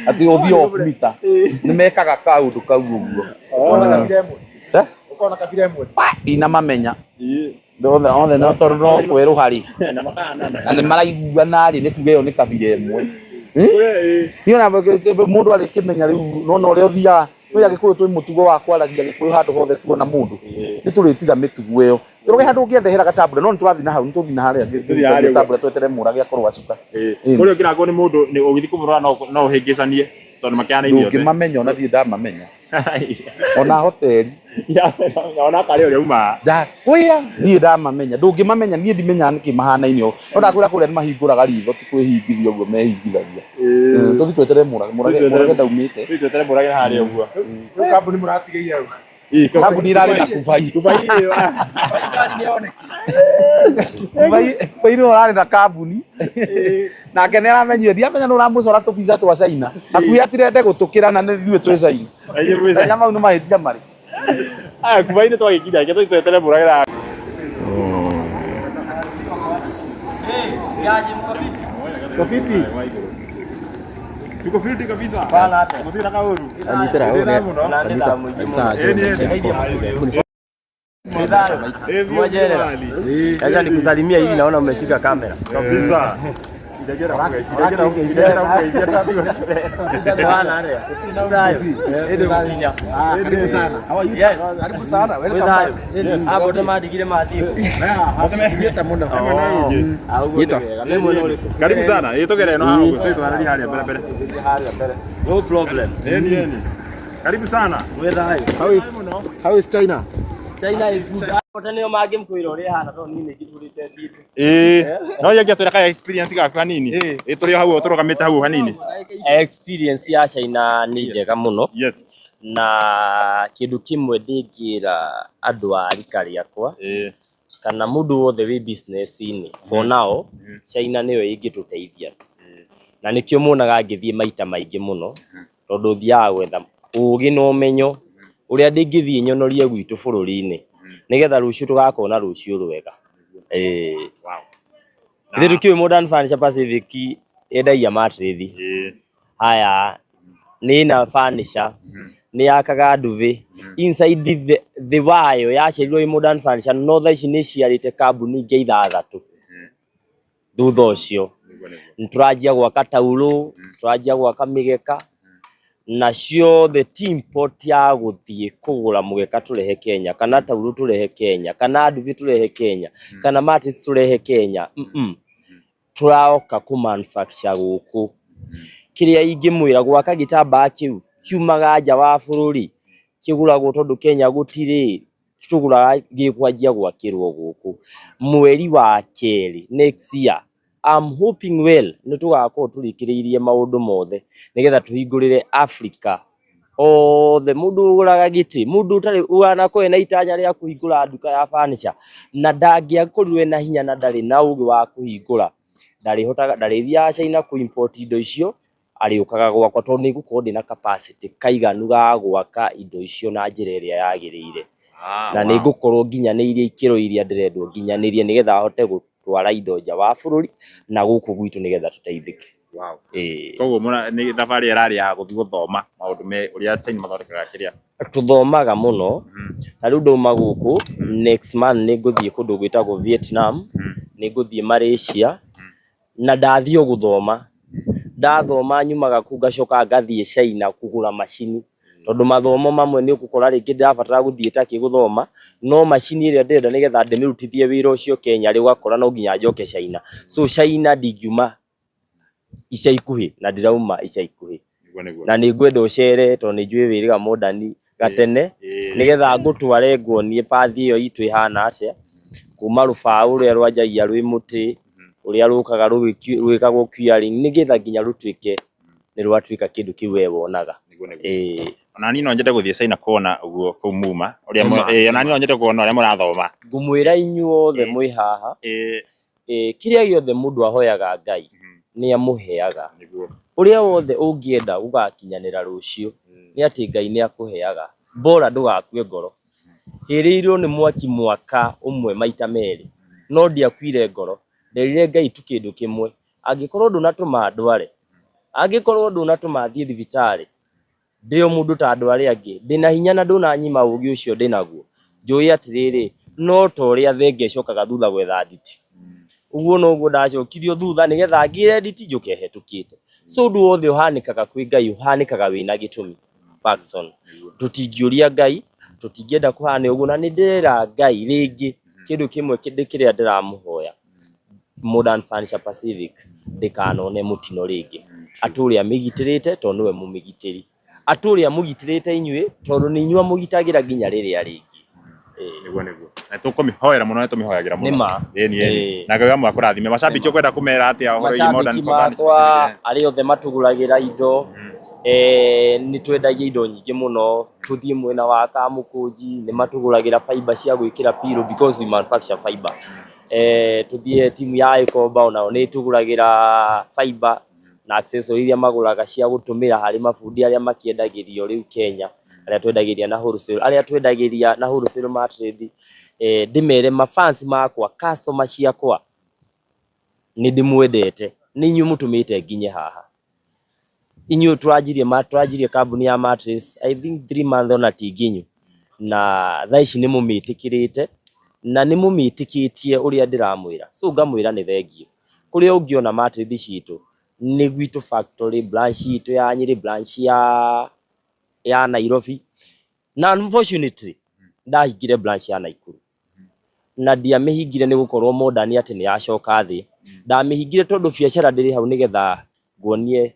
Atĩ ũthiĩ off meter. Nĩ mekaga kaũndũ kau ũguo. Ũkona kabira ĩmwe. Ndinamamenya. Othe othe no tondũ no kwerũha rĩ na nĩ maraiguana rĩ nĩ kuga ĩyo nĩ kabira ĩmwe. Niĩ ona mũndũ arĩkĩmenya rĩu nona ũrĩa ũthiaga nĩ Agĩkũyũ twĩ mũtugo wa kwaragia Gĩkũyũ handũ hothe tuona mũndũ nĩ tũrĩtiga mĩtugo ĩyo. Kĩroge handũ ũngĩendehera gatambura no nĩ tũrathiĩ na hau nĩ tũthiĩ na harĩa gatambura twetere mũrage akorwo acuka. Kũrĩa ũngĩrangwo nĩ mũndũ ũgĩthiĩ kũmũrora no ũhĩngĩcanie tondũ makĩhanaine othe. Ndũngĩmamenya ona ndirĩ ndamamenya. Ona hoteli. Ona karĩ ũrĩa umaga. Ndakwĩra niĩ ndamamenya ndũngĩmamenya niĩ ndimenyaga nĩkĩ mahanaine ũũ. No ndakwĩra kũrĩa nĩ mahingũraga ritho ti kwĩhingithia ũguo mehingithagia. Tũthiĩ twetere mũrage mũrage ndaumĩte. Tũthiĩ twetere mũrage harĩa ũguo. Rĩu kambuni mũratigĩire ũ? Kambuni irarĩ na kubai. Kubai ĩyo. Kubai kubai nĩwe ũrarĩ na kambuni. Nake nĩ aramenyire ndiamenya nĩ ũramũcora tũbica twa China. Hakuhĩ atirende gũtũkĩra na nĩ ithuĩ twĩ China. Aiyũ mwĩ China. Menya mau nĩ mahĩtia marĩ. Aya kubai nĩ twagĩkinya reke tũthiĩ twetere mũragĩra. Kofiti. Tuko fiti kabisa. Bana hata. Gũtirĩ na kaũru. Anyitĩra Ndĩ na ũũ mũno. Nandĩra mũingĩ mũno. Ĩni ĩni. Eh, vyo Mwajerera. mahali. Acha nikusalimia hivi, naona umeshika kamera. Kabisa. Idegera idegera idegera kugeithia Bwana aria. Thayo. Ĩndĩ gũkinya. Karibu sana. How are you? Yes. Karibu sana. Wĩ Welcome thayũ. back. Hapo ndo madigire mathiĩ. Nyita mũno. Ah, ũguo nĩ wega. Nĩ mwena ũrĩkũ? Karibu sana. Ĩ tũgere ĩno haha ũguo tũtwarĩrie harĩa mbere mbere. No problem. Ĩni ĩni. Karibu sana. Wĩ thayũ. How is China? China is good. Hapo tene nĩo mangĩmkwĩra ũrĩa ĩhana tondũ niĩ nĩngĩtũrĩte thiĩte. Ĩ no yenge twĩra ka experience gaku hanini. Ĩ tũrĩ o hau tũrũgamĩte hau hanini. Experience ya China nĩ njega mũno. Yes. Na kĩndũ kĩmwe ndĩngĩra andũ a rika rĩakwa Ĩ kana mũndũ wothe wĩ business-inĩ for now China nĩyo ĩngĩtũteithia na nĩkĩo muonaga ngĩthiĩ maita maingĩ mũno tondũ thiaga gwetha ũgĩ na ũmenyo ũrĩa ndĩngĩthiĩ nyonorie gwitũ bũrũri-inĩ nĩgetha rũciũ tũgakorwo na rũciũ rwega. Ĩĩ. Ithuĩ tũkĩũĩ Modern Furniture Pacific yendagia mattress. Ĩ Haya, nĩ ĩna furniture, nĩ yakaga nduthi inside the wayo yaciarirwo ĩ Modern Furniture no thaa ici nĩ ĩciarĩte kambuni ingĩ ithathatũ. Thutha ũcio nĩ tũranjia gwaka taurũ, tũranjia gwaka mĩgeka na ciothe ti import ya gũthiĩ kũgũra mũgeka tũrehe Kenya kana taurũ tũrehe Kenya kana nduthi tũrehe Kenya kana mattress tũrehe Kenya. Tũroka kũ manufacture gũkũ. Kĩrĩa ingĩmwĩra gwaka gĩtambaya kĩu kiumaga nja wa bũrũri kĩgũragwo tondũ Kenya gũtirĩ tũgũraga gĩkwanjia gwakĩrwo gũkũ mweri wa kerĩ next year. I'm hoping well nĩ tũgakorwo tũrĩkĩrĩirie maũndũ mothe nĩgetha tũhingũrĩre Africa othe mũndũ ũgũraga gĩtĩ mũndũ ũtarĩ wanakorwo ena itanya rĩa kũhingũra nduka ya furniture na ndangĩakorirwo ena hinya na ndarĩ na ũgĩ wa kũhingũra ndarĩhotaga ndarĩthiaga China kũ import indo icio arĩũkaga gwakwa tondũ nĩ ngũkorwo ndĩna capacity kaiganu ga gwaka indo icio na njĩra ĩrĩa yagĩrĩire na nĩ ngũkorwo nginyanĩirie ikĩro iria ndĩrendwo nginyanĩrie nĩgetha hote gũtwara indo nja wa bũrũri na gũkũ gwitũ nĩgetha tũteithĩke. Wow. Ĩĩ. Koguo nĩ thabarĩ ĩrarĩ ya gũthiĩ gũthoma maũndũ me ũrĩa China mathondekaga kĩrĩa. Tũthomaga mũno ta rĩu ndauma gũkũ next month nĩ ngũthiĩ kũndũ gwĩtagwo Vietnam, nĩ ngũthiĩ Malaysia na ndathiĩ o gũthoma. Ndathoma nyumaga kũu ngacoka ngathiĩ China kũgũra macini tondũ mathomo mamwe nĩ ũgũkora rĩngĩ ndĩrabatara gũthiĩ Turkey gũthoma no macini ĩrĩa ndĩrenda nĩgetha ndĩmĩrutithie wĩra ũcio Kenya rĩ ũgakora no nginya njoke China. So China ndingiuma ica ikuhĩ na ndĩrauma ica ikuhĩ Nĩguo nĩguo. na nĩ ngwenda ũcere tondũ nĩ njũĩ wĩrĩga Modern gatene nĩgetha ngũtware nguonie pathi ĩyo itũ ĩhana atĩa kuma rũbaũ rũrĩa rwanjagia rwĩ mũtĩ ũrĩa rũkaga rwĩkagwo curing nĩgetha nginya rũtuĩke nĩ rwatuĩka kĩndũ kĩu we wonaga. Nĩguo nĩguo. Ĩĩ. Ona niĩ no nyende gũthiĩ China kuona ũguo kũu muma ũrĩa Nĩma. ĩĩ ona niĩ no nyende kuona ũrĩa mũrathoma. Ngũmwĩra inyuothe mwĩ haha Ĩĩ kĩrĩa gĩothe mũndũ ahoyaga Ngai nĩ amũheaga. nĩguo. Ũrĩa wothe ũngĩenda gũgakinyanĩra rũciũ nĩ atĩ Ngai nĩ akũheaga. Bora ndũgakue ngoro. Hĩrĩirwo nĩ mwaki mwaka ũmwe maita merĩ no ndiakuire ngoro. Nderire Ngai tu kĩndũ kĩmwe, angĩkorwo ndũnatũma ndware, angĩkorwo ndũnatũma thiĩ thibitarĩ, ndĩ o mũndũ ta andũ arĩa angĩ, ndĩna hinya na ndũnanyima ũgĩ ũcio ndĩnaguo, njũĩ atĩrĩrĩ, no ta ũrĩa thenge ĩcokaga thutha gwetha nditi. Ũguo noguo ndacokirio thutha nĩgetha ngĩre nditi njũke hetũkĩte. So ũndũ wothe ũhanĩkaga kwĩ Ngai ũhanĩkaga wĩna gĩtũmi. Parkson. Tũtingĩũria Ngai, tũtingĩenda kũhane ũguo na nĩ ndĩrera Ngai rĩngĩ kĩndũ kĩmwe kĩrĩa ndĩramũhoya Modern Furniture Pacific ndĩkanone mũtino rĩngĩ. Atũre amĩgitĩrĩte tondũ nĩwe mũmĩgitĩri. Atũre amũgitĩrĩte inyuĩ tondũ nĩ inyuĩ amũgitagĩra nginya rĩrĩa rĩngĩ. Nĩguo nĩguo. Na tũkũmĩhoera mũno na tũmĩhoyagĩra mũno. Nĩma. Ĩni ĩni. Ĩĩ. Na Ngai wa akũrathime. Macambĩki ũkwenda kũmera atĩa ũhoro wĩgiĩ Modern Macambĩki Furniture makwa Pacific? arĩa othe matũgũragĩra indo nĩ twendagia indo nyingĩ mũno. Tuthiĩ mwena wa Kamũkũnji nĩ matũgũragĩra fiber cia gwĩkĩra pillow because we manufacture fiber. Tuthiĩ timu ya Gĩkomba onao nĩ ĩtũgũragĩra fiber na accessory iria magũraga cia gũtũmĩra harĩ mabundi arĩa makĩendagĩrio rĩu Kenya, arĩa twendagĩria na wholesale, arĩa twendagĩria na wholesale matrade. Ndĩmere mafans makwa, customer ciakwa nĩ ndĩmwendete, nĩ inyuĩ mũtũmĩte nginye haha. Inyuĩ tũranjirie kambuni ya mattress I think 3 months ona ti nginyu, na thaa ici nĩ mũmĩtĩkĩrĩte na nĩ mũmĩtĩkĩtie ũrĩa ndĩramwĩra, so ngamwĩra nĩ thengiũ. Kũrĩa ũngĩona mattress citũ nĩ gwitũ factory, branch itũ ya Nyĩrĩ, branch ya Nairobi, na unfortunately ndahingire branch ya Naikuru na ndiamĩhingire nĩ gũkorwo Modern atĩ nĩ yacoka thĩ. Ndamĩhingire tondũ biacara ndĩrĩ hau nĩgetha nguonie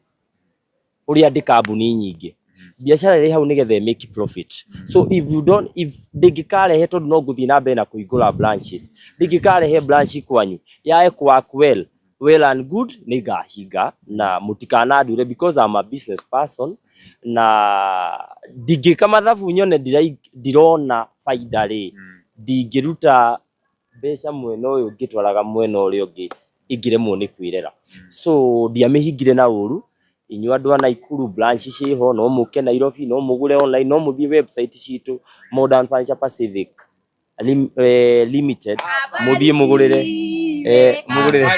ũrĩa ndĩ kambuni nyingĩ. Biacara ĩrĩ hau nĩgetha ĩ make profit. So if you don't, if ndĩngĩkarehe, tondũ no ngũthiĩ na mbere na kũhingũra branches, ndĩngĩkarehe branch kwanyu yae kũ work well, well and good, nĩ ngahinga na mũtikanandure because I'm a business person, na ndingĩka mathabu nyone ndirona faida rĩ, ndingĩruta mbeca mwena ũyũ ngĩtwaraga mwena ũrĩa ũngĩ ingĩremwo nĩ kwĩrera. So ndiamĩhingire na ũru. Inyuĩ andũ a Naikuru, branch ciĩho, no mũke Nairobi, no mũgũre online, no mũthiĩ website citũ Modern Furniture Pacific Limited, mũthiĩ mũgũrĩre mũgũrĩre.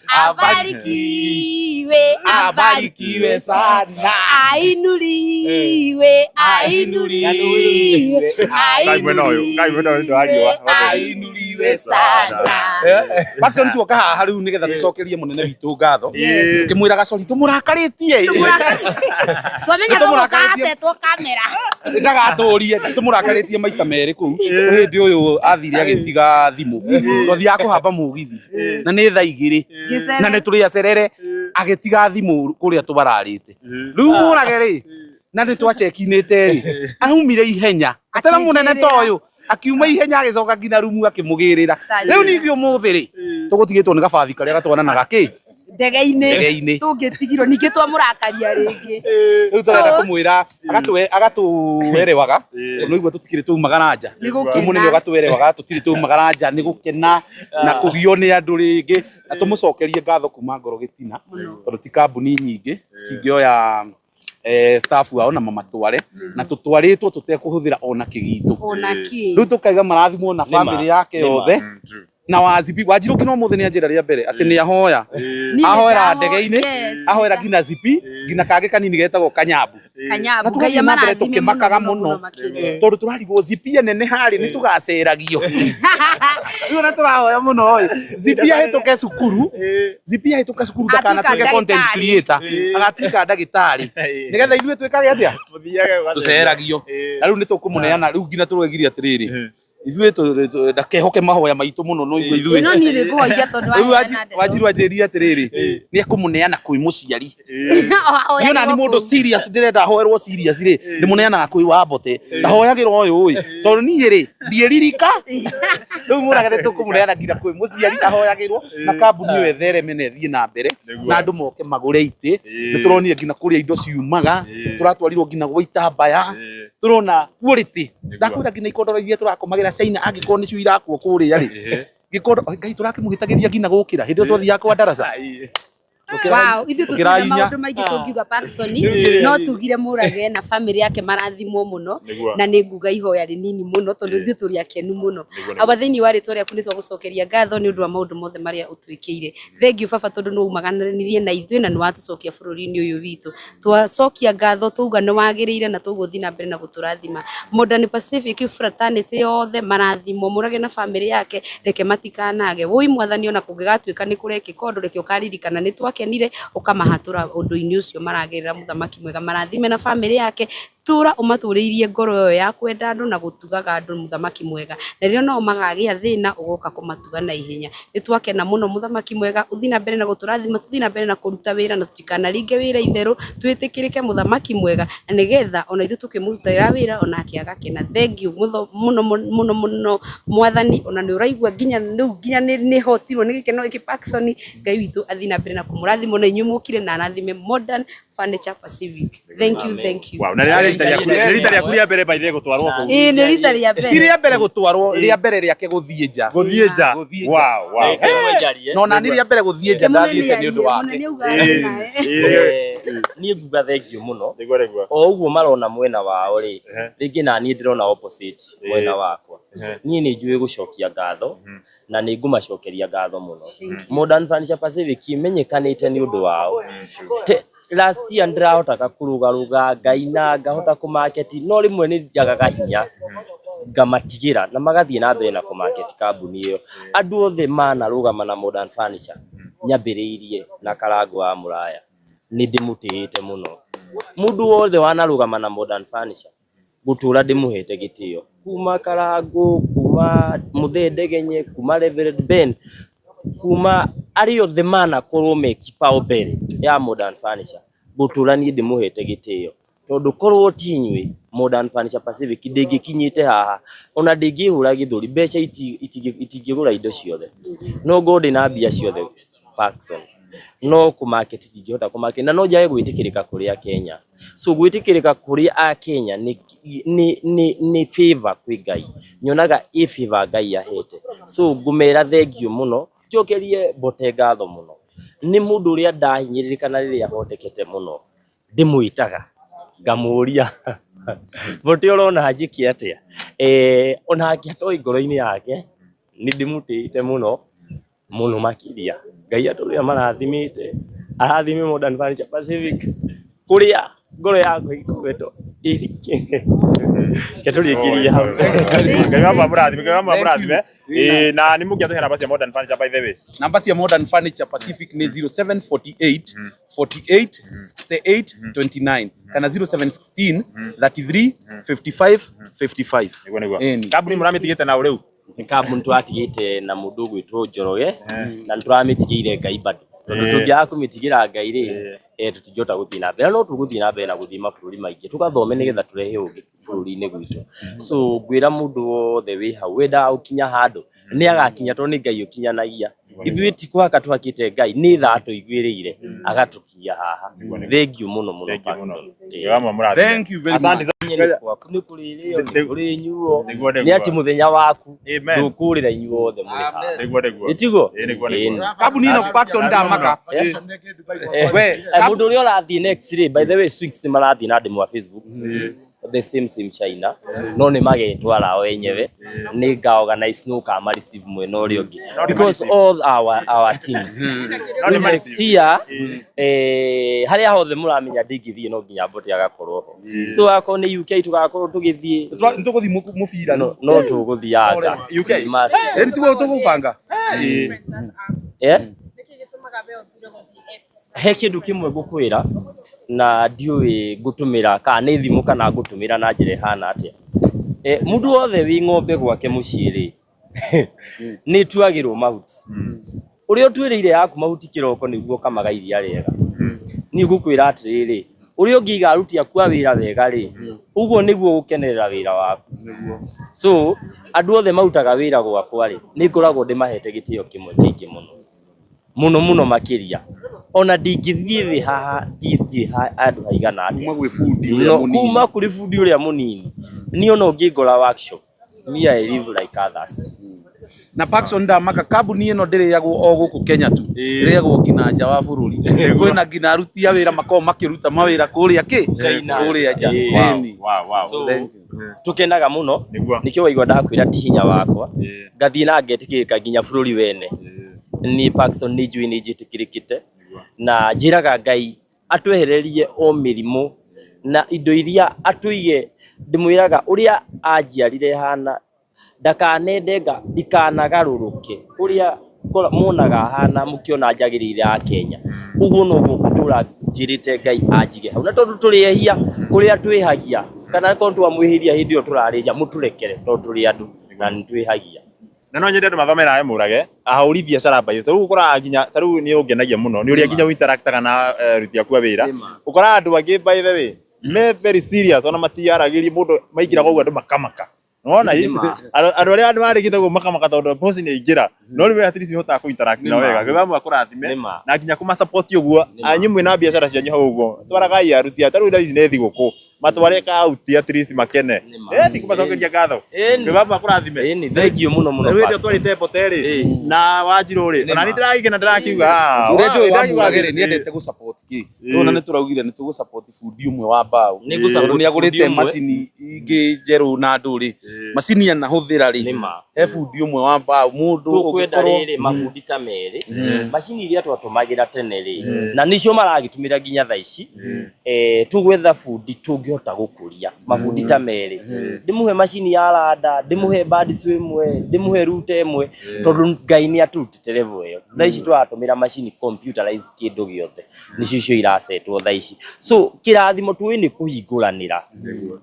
Abarikiwe, Abarikiwe sana. Ainuliwe, ainuliwe, Ngai mwena ũyũ, Ngai mwena ũyũ ndwariũa. Ainuliwe sana. Paxson tuoka haha rĩu nĩgetha tũcokerie mũnene witũ ngatho, ngĩmwĩraga sorry tũmũrakarĩtie. Twamenya Nĩtũmũrakarĩtie. tũgũkasetwo kamera. Ndagatũrie, tũmũrakarĩtie maita merĩ kũu hĩndĩ ũyũ athire agĩtiga thimũ, twathiaga kũhamba mũgithi na nĩ thaa 2 na nĩ tũrĩ acerere, agĩtiga thimũ kũrĩa tũbararĩte rĩu mũrage rĩ, na nĩ twachekinĩte rĩ, aumire ihenya atena mũnene ta ũyũ akiuma ihenya agĩcoka nginya rumu akĩmũgĩrĩra. Rĩu nithuĩ ũmũthĩ rĩ tũgũtigĩtwo nĩ gabathi karĩa gatwaranaga kĩ ndege-inĩ. Ndege-inĩ. Tũngĩtigirwo ningĩ twamũrakaria rĩngĩ. Rĩu tũrenda kũmwĩra agatũerewaga tondũ nĩguo tũtikĩrĩ tũumagara nja. Nĩ gũkena. Rĩu mũnene ũgatũerewaga tũtirĩ tũumagara nja nĩ gũkena na kũgio nĩ andũ rĩngĩ, na tũmũcokerie ngatho kuma ngoro gĩtina, tondũ ti kambuni nyingĩ cingĩoya staff ao na mamatware, na tũtwarĩtwo tũtekũhũthĩra ona kĩgitũ. Ona kĩ. Rĩu tũkaiga marathimwo na Nĩ ma, family yake nĩ ma. yothe na wazipi Wanjiru nginya ũmũthĩ nĩ anjĩra rĩa mbere atĩ nĩ ahoya Niĩ ahoera nĩndaho- ndege-inĩ, yes, ahoera nginya zipi nginya kangĩ kanini getagwo kanyambu. Kanyambu. Na Ngai tũgathiĩ na mbere amarathime mũno tũkĩmakaga mũno mũno mũno makĩria. tondũ tũrarigwo zipi nene harĩ nĩ tũgaceragio. Rĩu ona tũrahoya mũno ĩ zipi ahĩtũke cukuru, zipi ahĩtũke cukuru ndakanatuĩke Atuĩka content ndagĩtarĩ. creator, agatuĩka ndagĩtarĩ nĩgetha ithuĩ twĩkage atĩa, tũceragio. Na rĩu nĩ tũkũmũneana rĩu nginya tũregirie atĩrĩrĩ, ithuĩ ndakehoke mahoya maitũ mũno, no igue ithuĩ. Ĩno niĩ nĩ ngũhoiria tondũ Rĩu waheana ndeto. Wanjiru anjĩrire atĩrĩrĩ nĩ ekũmũneana kwĩ mũciari. Ahoya Niĩ ona nĩ mũndũ serious ndĩrenda ahoerwo serious rĩ, ndĩmũneanaga kwĩ Wambote, ndahoyagĩra ũyũ ĩ, tondũ niĩ rĩ ndiĩririka. Rĩu mũrage nĩ tũkũmũneana nginya kwĩ mũciari ahoyagĩrwo, na kambuni ĩyo ĩthereme na ĩthiĩ na mbere na andũ moke magũre itĩ. Nĩ tũronire nginya kũrĩa indo ciumaga, tũratwarirwo nginya gwa itambaya, tũrona quality. Ndakwĩra nginya ikondoro iria tũrakomagĩra China angĩkorwo nĩcio irakwo kũrĩa rĩ, gĩkondo Ngai tũrakĩmũhĩtagĩria nginya gũkĩra hĩndĩ ĩyo twathiaga kwa ndaraca. Wow, ithuĩ Ũkĩra tũtirĩ na inya. maũndũ maingĩ tũngiuga Paxson, no tugire Mũrage na family yake marathimwo mũno, Nĩguo. na nĩ nguga ihoya rĩnini mũno tondũ ithuĩ tũrĩ akenu mũno. Awa thĩinĩ wa rĩtwa rĩaku nĩ twagũcokeria ngatho nĩ ũndũ wa maũndũ mothe marĩa ũtwĩkĩire. Thank you baba tondũ nĩ waumagananirie na ithuĩ na nĩ watũcokia bũrũri-inĩ ũyũ witũ. Twacokia ngatho twauga nĩ wagĩrĩire na tũguo ũthiĩ na mbere na gũtũrathima. Modern Pacific fraternity yothe marathimwo, Mũrage na family yake reke matikanage. Wũi mwathani ona kũngĩgatuĩka nĩ kũrekĩka ũndũ reke ũkaririkana nĩ twakenire ũkamahatũra ũndũ-inĩ ũcio maragerera. Mũthamaki mwega marathime na family yake, tũra ũmatũrĩirie ngoro ĩyo ya kwenda andũ na gũtugaga andũ, mũthamaki mwega, na rĩrĩa nao magagĩa thĩna ũgoka kũmatuga na ihenya. Nĩ twakena mũno mũthamaki mwega, ũthiĩ na mbere na gũtũrathima, tũthiĩ na mbere na kũruta wĩra na tũtikanaringe wĩra itherũ, twĩtĩkĩrĩke mũthamaki mwega, na nĩgetha ona ithuĩ tũkĩmũrutĩra wĩra onake agakena. Thank you mũno mũno mũno mũno mwathani, ona nĩ ũraigua nginya rĩu nginya nĩ hotirwo nĩ gĩkeno gĩkĩ Paxson. Ngai witũ athiĩ na mbere na kũmũrathima na inyuĩ mũkire na arathime Modern Furniture Pacific. Thank you, thank you. Wow, na rĩarĩ rita rĩaku nĩ rita rĩaku rĩa mbere by the way gũtwarwo kũu. Ĩĩ nĩ rita rĩa Ti mbere. rĩa mbere gũtwarwo, rĩa mbere rĩake gũthiĩ nja. Gũthiĩ nja. Gũthiĩ nja. Wow, wow. No na nĩ rĩa mbere gũthiĩ nja ndathiĩte nĩ ũndũ wake. Mũnene auga athiĩ nawe. Niĩ nguga thengiũ mũno. Nĩguo nĩguo. O ũguo marona mwena wao rĩ, rĩngĩ na niĩ ndĩrona opposite mwena wakwa. Niĩ nĩ njũĩ gũcokia ngatho na nĩ ngũmacokeria ngatho mũno. Modern Furniture Pacific imenyekanĩte nĩ ũndũ wao. Last year ndĩrahotaga kũrũgarũga ngaina ngahota kũmarket no rĩmwe nĩ njagaga hinya ngamatigĩra na magathiĩ na mbere na kũmarket kambuni ĩyo. Andũ othe manarũgama na Modern Furniture nyambĩrĩirie na Karangũ wa Mũraya nĩ ndĩmũtĩĩte mũno. Mũndũ wothe wanarũgama na Modern Furniture ngũtũra ndĩmũhete gĩtĩo kuma Karangũ, kuma Mũthee Ndegenye, kuma Reverend Ben, kuma arĩa othe manakorwo me kibao mbere ya Modern Furniture ngũtũra niĩ ndĩmũhete gĩtĩo tondũ korwo ti inyuĩ Modern Furniture Pacific ndĩngĩkinyĩte haha ona ndĩngĩhũra gĩthũri mbeca itingĩgũra indo ciothe no ngorwo ndĩna mbia ciothe Parkson no kũmarket ndingĩhota kũmarket na no njage gwĩtĩkĩrĩka kũrĩ Akenya so gwĩtĩkĩrĩka kũrĩ Akenya nĩ favor kwĩ Ngai nyonaga ĩ favor Ngai ahete so ngũmera thengiũ mũno njokerie Mbote ngatho mũno nĩ mũndũ ũrĩa ndahinyĩrĩrĩka na rĩrĩa hondekete mũno ndĩmwĩtaga ngamũria Mbote ũrona njĩke atĩa onake atoĩ ngoro-inĩ yake nĩ ndĩmũtĩĩte mũno mũno makĩria Ngai atũrĩa marathimĩte arathime Modern Furniture Pacific kũrĩa ngoro yakwa ĩkoretwo ĩrikĩte tũrĩkĩrie hau. Ngai wa mũrathime, Ngai wa mũrathime. Ĩĩ na nĩ mũngĩatũhe namba cia Modern Furniture by the way. Namba cia Modern Furniture Pacific nĩ 0748 48 68 29 kana 0716 33 55 55. Nĩguo nĩguo. Ĩni. Kambuni mũramĩtigĩte na ũrĩu. Nĩ kambuni tũratigĩte na mũndũ ũgwĩtwo Njoroge na nĩ tũramĩtigĩire Ngai bado tondũ tũngĩaga kũmĩtigĩra Ngai rĩ tũtingĩhota gũthiĩ na mbere no tũgũthiĩ na mbere na gũthiĩ mabũrũri maingĩ tũgathome nĩgetha tũrehe ũngĩ bũrũri-inĩ gwitũ so ngwĩra mũndũ wothe wĩ hau wendaga gũkinya handũ nĩ agakinya tondũ nĩ Ngai ũkinyanagia ithuĩ ti kũhaka tũhakĩte Ngai nĩ tha atũiguĩrĩire agatukinyia haha thengiũ mũno mũno Thengiũ mũno. Parkson. Ngai wa mũrathime. Thank you very Asante much. sana. Nĩ kwaku nĩ kũrĩrĩo nĩ kũrĩnyuo Nĩguo nĩ nĩguo. atĩ mũthenya waku Amen. ndũkũrĩra inyuothe mũrĩ haha Nĩguo nĩguo. Ĩ tiguo? Ĩĩ nĩguo nĩguo. Kambuni ĩno Parkson ndamaka. We, Mũndũ ũrĩa ũrathiĩ next rĩ, by the way Swix nĩ marathiĩ na ndemwa Facebook the same same China no nĩ magetwara o enyewe nĩ nga organize no kama receive mwena ũrĩa ũngĩ because all our teams No nĩ next ma-receive. year harĩa hothe mũramenya ndingĩthiĩ no nginya Mbote agakorwo ho so akorwo nĩ UK tũgakorwo tũgĩthiĩ nĩ tũgũthiĩ mũbira no no tũgũthianga UK? Ĩni tiguo tũgũbanga. Eh? He kĩndũ kĩmwe ngũkwĩra na ndiũĩ ngũtũmĩra kana nĩ thimũ kana ngũtũmĩra na njĩra ĩhana atĩa. Mũndũ wothe wĩ ng'ombe gwake mũciĩ rĩ nĩ ĩtuagĩrwo mahuti. Ũrĩa ũtuĩrĩire yaku mahuti kĩroko nĩguo ũkamaga iria rĩega. Niĩ ngũkwĩra atĩrĩrĩ, ũrĩa ũngĩiga aruti aku a wĩra wega rĩ, ũguo nĩguo ũgũkenerera wĩra waku. So andũ othe marutaga wĩra gwakwa rĩ, nĩ ngoragwo ndĩmahete gĩtĩo kĩmwe kĩingĩ mũno mũno mũno makĩria ona ndingĩthiĩ thĩ haha ndingĩthiĩ handũ haigana atĩa Kuma gwĩ bundi ũrĩa no mũnini. kuma kũrĩ bundi ũrĩa mũnini niĩ ona ũngĩngora workshop me I live like others Na Parkson ndamaka kambuni ĩno ndĩrĩagwo o gũkũ Kenya tu ĩrĩagwo nginya nja wa bũrũri kwĩna nginya aruti a wĩra makoragwo makĩruta mawĩra kũrĩa kĩ China. kũrĩa nja. Ĩĩ. Ĩni. Wow, wow. So, Thank you. tukenaga mũno Nĩguo. nĩkĩo waigua ndakwĩra ti hinya wakwa ngathiĩ na ngetĩkĩrĩka nginya bũrũri wene niĩ Parkson nĩ njũĩ nĩ njĩtĩkĩrĩkĩte na njĩraga Ngai atwehererie o mĩrimũ na indo iria atũige ndĩmwĩraga ũrĩa anjiarire hana ndakanende nga ndikanagarũrũke ũrĩa monaga hana mũkĩona njagĩrĩire a Kenya ũguo noguo ngũtũra njĩrĩte Ngai anjige hau na tondũ tũrĩ ehia kũrĩa twĩhagia kana korwo twamwĩhĩria hĩndĩ ĩyo tũrarĩ nja mũtũrekere tondũ tũrĩ andũ na nĩ twĩhagia Na no nyende andũ mathome nawe Mũrage ahũri biacara by the way. Rĩu ũkoraga nginya ta rĩu nĩ ũngenagia mũno nĩ ũrĩa nginya ũinteractaga na aruti aku a wĩra ũkoraga andũ angĩ by the way me very serious ona matiaragĩria mũndũ maingĩraga ũguo andũ makamaka Nĩwona ĩ? Andũ arĩa andũ marĩkĩte ũguo makamaka tondũ boss nĩ aingĩra no rĩu we at least nĩũhotaga kũ-interact na wega Ngai wa akũrathime Nĩma. na nginya kũma support ũguo anyu mwĩna biacara cianyu hau ũguo twaragai aruti a ta rĩu thaa ici nĩ thigũkũ Matware kauti at least makene. Nĩ ma. Eh, ndikũmacokeria ngatho. Ĩni. Ngai baba akũrathime. Ĩni, thank you mũno mũno. Rĩu hĩndĩ ĩyo Paxson. twarĩte mbote rĩ Ĩĩ. na wanjirũ rĩ Nĩ ona ma. nĩ ndĩragĩkena ndĩrakiuga ah, Ũrĩa njũĩ wa ndĩrakiuga Mũrage rĩ atĩ- nĩ endete gũ support kĩ rĩu nĩ tũraugire nĩ tũgũ support bundi ũmwe wa mbaũ Nĩ ngũ tondũ support nĩ agũrĩte bundi ũmwe. macini ingĩ njerũ na andũ rĩ macini anahũthĩra rĩ Nĩ ma. he bundi ũmwe wa mbaũ mũndũ Tũkwenda ũngĩkorwo- rĩrĩ mabundi ta merĩ macini iria twatũmagĩra tene rĩ na nicio maragĩtũmĩra nginya thaa ici, tũgwetha bundi tũngĩhota gũkũria mabundi ta merĩ, ndĩmũhe macini ya randa, ndĩmũhe bandis ĩmwe, ndĩmũhe rute ĩmwe, tondũ Ngai nĩ atũrutĩte level ĩyo. Thaa ici tũratũmĩra macini computerized, kĩndũ gĩothe nĩcio icio iracetwo thaa ici. So kĩrathimo tũĩ nĩ kũhingũranĩra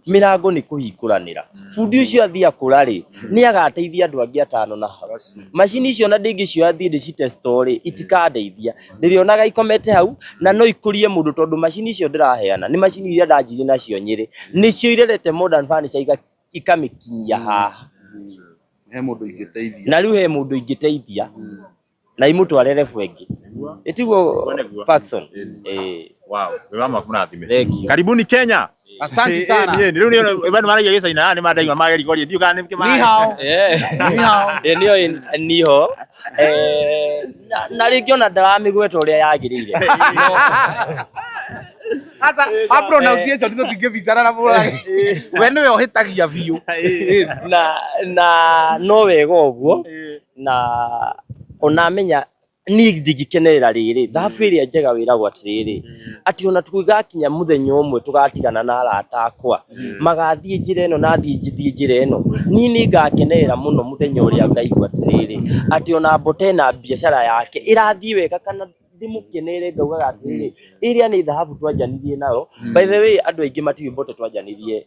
mĩrango, nĩ kũhingũranĩra. Bundi ũcio athiĩ akũra rĩ, nĩ agateithia andũ angĩ atano na hau. Macini icio na ndingĩcioya thiĩ ndĩcitesto rĩ, itikandeithia, ndĩrĩonaga ikomete hau na no ikũrie mũndũ, tondũ macini icio ndĩraheana nĩ macini iria ndanjirie nacio Nyĩrĩ, nĩcio irerete Modern Furniture ikamĩkinyia haha. He mũndũ ingĩteithia. Na rĩu he mũndũ ingĩteithia na imũtware level ĩngĩ, ĩtiguo? Nĩguo. Paxson, eh. Wow, ngai wa makũrathime. Thank you. Karibuni Kenya. Asante sana. Rĩu nĩ vandu maragia gĩcaina nĩ mandaigua magerigoria ndiũ kana nĩ Ni hao. Ni hao. Nĩyo niho. Na rĩngĩ ona ndaramĩgweta ũrĩa yagĩrĩire. Sasa a pronunciation ndio tũtingĩbicana na Mũrage. We nĩwe ũhĩtagia biũ. Na no wega ũguo, na ona menya niĩ ndingĩkenerera rĩrĩ thabu ĩrĩa njega wĩragwo atĩrĩrĩ, atĩ ona tũgakinya mũthenya ũmwe tũgatigana na arata akwa, magathiĩ njĩra ĩno na thiĩ njĩra ĩno, niĩ nĩ ngakenerera mũno mũthenya ũrĩa ngaigua atĩrĩrĩ, atĩ ona Mbote na biacara yake ĩrathiĩ wega, kana ndĩmũkenere ngaugaga atĩrĩrĩ, ĩrĩa nĩ thahabu twanjanirie nayo. By the way, andũ aingĩ matiũĩ Mbote twanjanirie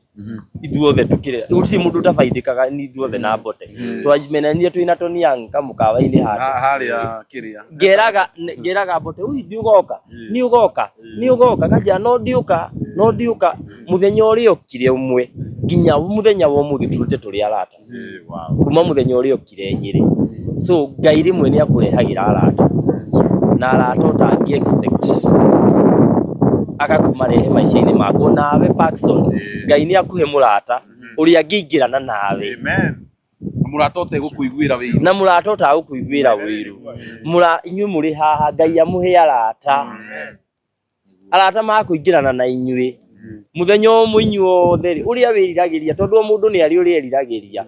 ithuothe tukĩrĩ, gũtirĩ mũndũ ũtabaidĩkaga nĩ ithuothe na Mbote twamenyanire twĩna Tony Young kamũkawa-inĩ handũ Harĩa kĩrĩa. Ngeraga Mbote, ui, ndiũgoka, nĩũgoka, nĩũgoka, kanjĩra no ndiũka, no ndiũka. Mũthenya ũrĩa okire ũmwe nginya mũthenya wa ũmũthĩ tũrute tũrĩ arata kuma mũthenya ũrĩa okire Nyĩrĩ. So Ngai rĩmwe nĩ akũrehagĩra arata na arata ũtangĩ expect agakũmarehe maica-inĩ maku. Nawe Paxson, Ngai nĩ akũhe mũrata ũrĩa angĩingĩrana nawe. Amen. Mũrata ũtegũkũiguĩra wĩiru. Na mũrata ũtagũkũiguĩra wĩiru. Mũra inyuĩ mũrĩ haha, Ngai amũhe arata, arata makũingĩrana na inyuĩ mũthenya ũmwe inyuothe rĩ, ũrĩa wĩriragĩria, tondũ o mũndũ nĩ arĩ ũrĩa eriragĩria,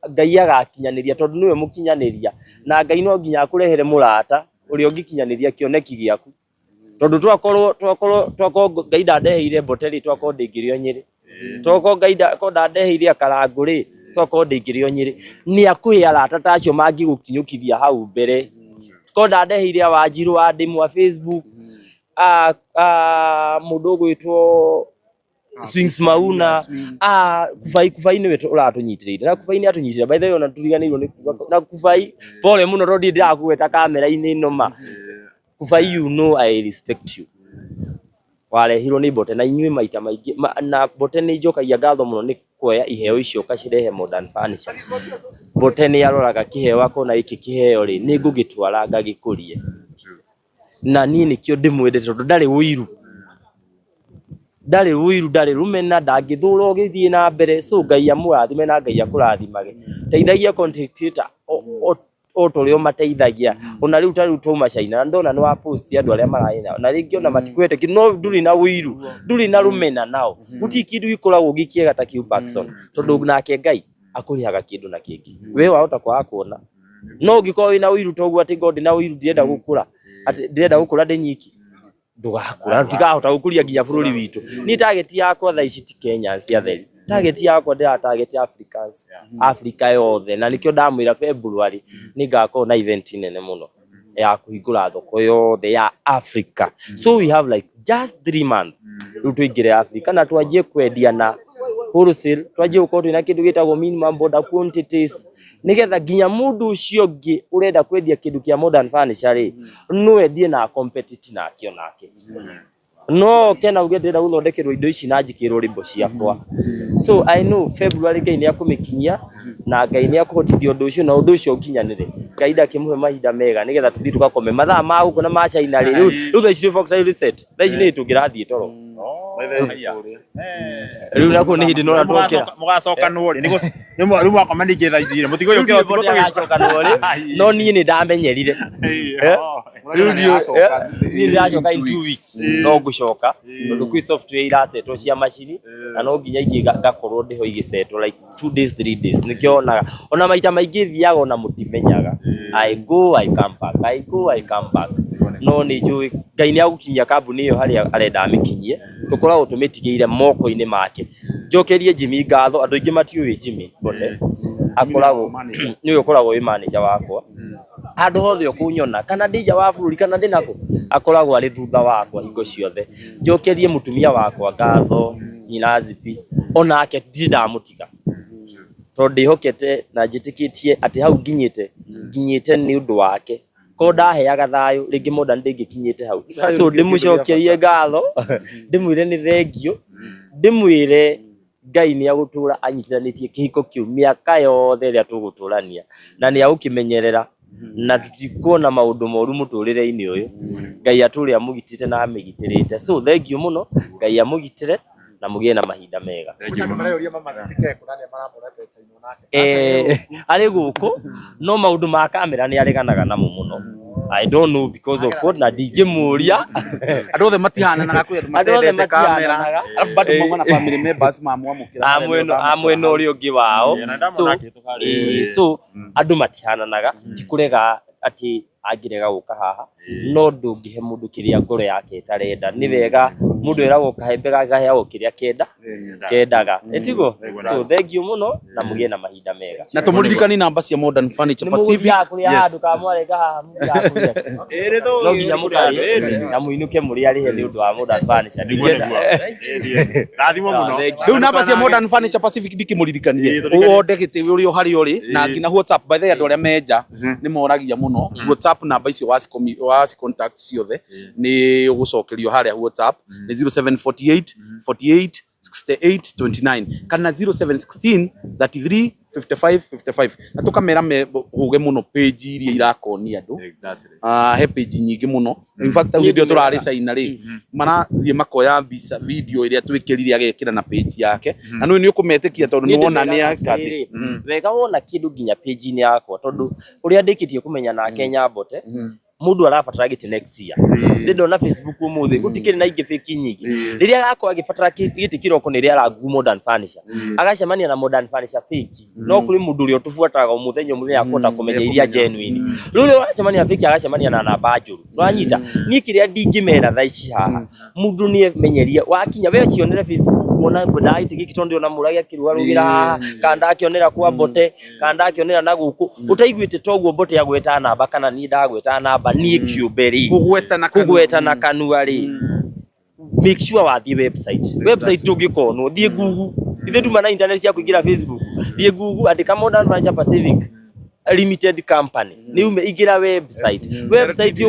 Ngai agakinyanĩria, tondũ nĩwe mũkinyanĩria. Na Ngai no nginya akũrehere mũrata ũrĩa ũngĩkinyanĩria kĩoneki gĩaku, tondũ twakorwo Ngai ndandeheire Mbote rĩ, twakorwo ndĩngĩrĩ o Nyĩrĩ. Twakorwo Ngai korwo ndandeheire akarangũ rĩ, twakorwo ndĩngĩrĩ o Nyĩrĩ. Nĩ akũhe arata ta acio mangĩgũkinyũkithia hau mbere. Korwo ndandeheire Wanjirũ wa ndĩmũ wa Facebook, a mũndũ ũgwĩtwo Swings Mauna, a Kubai, Kubai nĩwe ũratũnyitĩrĩire, na Kubai nĩ atũnyitĩrĩire. By the way, ona tũriganĩirwo nĩ kuga na Kubai, pole mũno tondũ ndirĩ ndĩrakũgweta kamera-inĩ ĩno ma Kubai, you know I respect you. Warehirwo nĩ Mbote na inyuĩ maita maingĩ na Mbote nĩ njokagia ngatho mũno nĩ kuoya iheo icio ũkacirehe Modern Furniture. Mbote nĩ aroraga kĩheo akona gĩkĩ kĩheo rĩ, nĩ ngũgĩtwara ngagĩkũrie, na niĩ nĩkĩo ndĩmwendete, tondũ ndarĩ ũiru, ndarĩ ũiru, ndarĩ rũmena, ndangĩthũra ũgĩthiĩ na mbere. So Ngai amũrathime na Ngai akũrathimage. Teithagia content creator o ta ũrĩa ũmateithagia. Ona rĩu ta rĩu twauma China na ndona nĩ wa post andũ arĩa mararĩ nao, na rĩngĩ ona matikũhete kĩndũ, no ndũrĩ na ũiru, ndũrĩ na rũmena nao. Gũtirĩ kĩndũ gĩkoragwo gĩ kĩega ta kĩu, Paxson, tondũ nake Ngai akũrĩhaga kĩndũ na kĩngĩ we wahota kwaga kuona. No ũngĩkorwo wĩna ũiru toguo, atĩ ngorwo ndĩna ũiru, ndirenda gũkũra, atĩ ndĩrenda gũkũra ndĩ nyiki, ndũgakũra, tũtikahota gũkũria nginya bũrũri witũ. Niĩ target yakwa thaa ici ti Kenyans atheri, target yakwa ndĩra target Africans, Africa yothe. Na nĩkĩo ndamwĩra February nĩ ngakorwo na event nene mũno ya kũhingũra thoko yothe ya Africa. So we have like just 3 months rĩu tũingĩre Africa na twanjie kwendia na wholesale, twanjie gũkorwo twĩna kĩndũ gĩtagwo minimum order quantities, nĩgetha nginya mũndũ ũcio ũngĩ ũrenda kwendia kĩndũ kĩa Modern Furniture rĩ, no endie na compete nake onake, no kena uge ndĩrenda gũthondekerwo indo ici na njĩkĩrwo rĩmbo ciakwa. So I know February Ngai nĩ akũmĩkinyia na Ngai nĩ akũhotithia ũndũ ũcio na ũndũ ũcio ũkinyanĩre. Ngai ndakĩmũhe mahinda mega nĩgetha tũthiĩ tũgakome mathaa ma gũkũ na ma China rĩ. Rĩu thaa ici twĩ factory reset, thaa ici nĩ tũngĩrathiĩ toro. Rĩu nakuo nĩ hĩndĩ nora twokĩra. Mũgacokanwo rĩ? Rĩu mwakomania thaa ici rĩ, mũtigũyũkĩra Rĩu ũtukũ ndiĩ agacokanwo rĩ, no niĩ nĩ ndamenyerire. Rĩu niĩ ndĩracoka in 2 weeks, no ngũcoka tondũ kwĩ software irasetwo cia macini na no nginya ingĩ ngakorwo ndĩho igĩcetwo like 2 days, 3 days. Nĩkĩo onaga ona maita maingĩ thiaga ona mũtimenyaga. I go, I come back, I go, I come back, no nĩ njũĩ Ngai nĩ agũkinyia kambuni ĩyo harĩa arenda amĩkinyie. Tũkoragwo tũmĩtigĩire moko-inĩ make. Njokerie Jimmy ngatho. Andũ aingĩ matiũĩ Jimmy Konde akoragwo nĩwe ũkoragwo wĩ manager wakwa handũ hothe ũkũnyona, kana ndĩ nja wa bũrũri kana ndĩ nakũ, akoragwo arĩ thutha wakwa hingo ciothe. Njokerie mũtumia wakwa ngatho, nyina Zipi, onake ndirĩ ndamũtiga tondũ ndĩhokete na njĩtĩkĩtie atĩ hau nginyĩte nginyĩte nĩ ũndũ wake. Korwo ndaheaga thayũ rĩngĩ, Modern ndĩngĩkinyĩte hau. So ndĩmũcokerie ngatho, ndĩmwĩre nĩ thengiũ, ndĩmwĩre Ngai nĩ agũtũra anyitithanĩtie kĩhiko kĩu mĩaka yothe ĩrĩa tũgũtũrania, na nĩ agũkĩmenyerera na tũtikuona maũndũ moru mũtũrĩre-inĩ ũyũ. Ngai atũre amũgitĩte na amĩgitĩrĩte. So thengiũ mũno, Ngai amũgitĩre na mũgĩe na mahinda mega. Andũ mareyũria Mama Zipike kũna nĩ maramũra mbeca ino nake. Arĩ gũkũ no maũndũ ma kamera nĩ areganaga namo mũno. I don't know because of what, na ndingĩmũria. Andũ othe matihananaga, kwĩ andũ Andũ othe matendete kamera. matihananaga. Arabu bado mauma na family members mamwamũkĩra. A mwena a mwena ũrĩa ũngĩ wao. Na ndamona So akĩhĩtũka rĩ. So andũ matihananaga. Tikũrega atĩ angĩrega gũka haha, no ndũngĩhe mũndũ kĩrĩa ngoro yake ĩtarenda. Nĩ wega mũndũ eragwo kahembe gaheagwo kĩrĩa kenda kendaga, ĩtiguo? So thengiũ mũno na mũgĩe na mahinda mega. Na tũmũririkani namba cia Modern Furniture Nĩ Pacific. mũgũthiaga kũrĩa handũ kamwarega haha, mũthiaga kũrĩa no nginya mũkarĩe na mũinũke mũrĩ arĩhe nĩ ũndũ wa Modern Furniture. Ndingĩenda. Rathimwo mũno. Thank you. Rĩu namba cia Modern Furniture Pacific ndikĩmũririkanie. Ĩĩ, tũririkanie. Wonde gĩtĩ ũrĩ o harĩa ũrĩ na nginya WhatsApp. By the way, andũ arĩa menja nĩ moragia mũno WhatsApp. Namba icio waci contact ciothe nĩ ũgũcokerio harĩa WhatsApp. Nĩ 0748 48 68 29 kana 0716 33 55 55. Na tũkamera huge mũno page iria irakonia andũ. Ah, he page nyingĩ mũno. In fact, hau hĩndĩ ĩyo tũrarĩ China rĩ, marathiĩ makoya mbica, video ĩrĩa twĩkĩrire, agekĩra na page yake, na nĩ ũkũmetĩkia tondũ nĩ wona nĩ aka atĩ Wega wona kĩndũ nginya page-inĩ yakwa, tondũ ũrĩa ndĩkĩtie kũmenya nake Nyambote, mũndũ arabatara gĩtĩ next year. Ndĩ ndona Facebook ũmũthĩ gũtikĩrĩ na ingĩ fake nyingĩ. Rĩrĩa agakorwo agĩbatara gĩtĩ kĩroko, nĩ rĩara Google Modern Furniture, agacemania na Modern Furniture fake. No kũrĩ mũndũ ũrĩa ũtũbuataga o mũthenya o mũthenya akũhota kũmenya iria genuine. Rĩu rĩrĩa ũracemania na fake, agacemania na namba njũru. Nĩwanyita? Niĩ kĩrĩa ndingĩmera thaa ici haha, mũndũ nĩ emenyerie. Wakinya we cionere Facebook, wona ngwendaga gĩtĩ gĩkĩ tondũ ndĩrona mũrage akĩrũgarũgĩra haha, kana ndakĩonera kwa Mbote, kana ndakĩonera na gũkũ ũtaiguĩte toguo Mbote agweta namba kana niĩ ndagweta namba niĩ kĩũmbe rĩ. Kũgweta na kanua. Kũgweta na kanua rĩ, make sure wathiĩ website. Ndũngĩkonwo, thiĩ Google. Ithuĩ tuma na internet cia kũingĩra Facebook. Thiĩ Google, andĩka Modern Furniture Pacific Limited Company, nĩ ume ingĩra website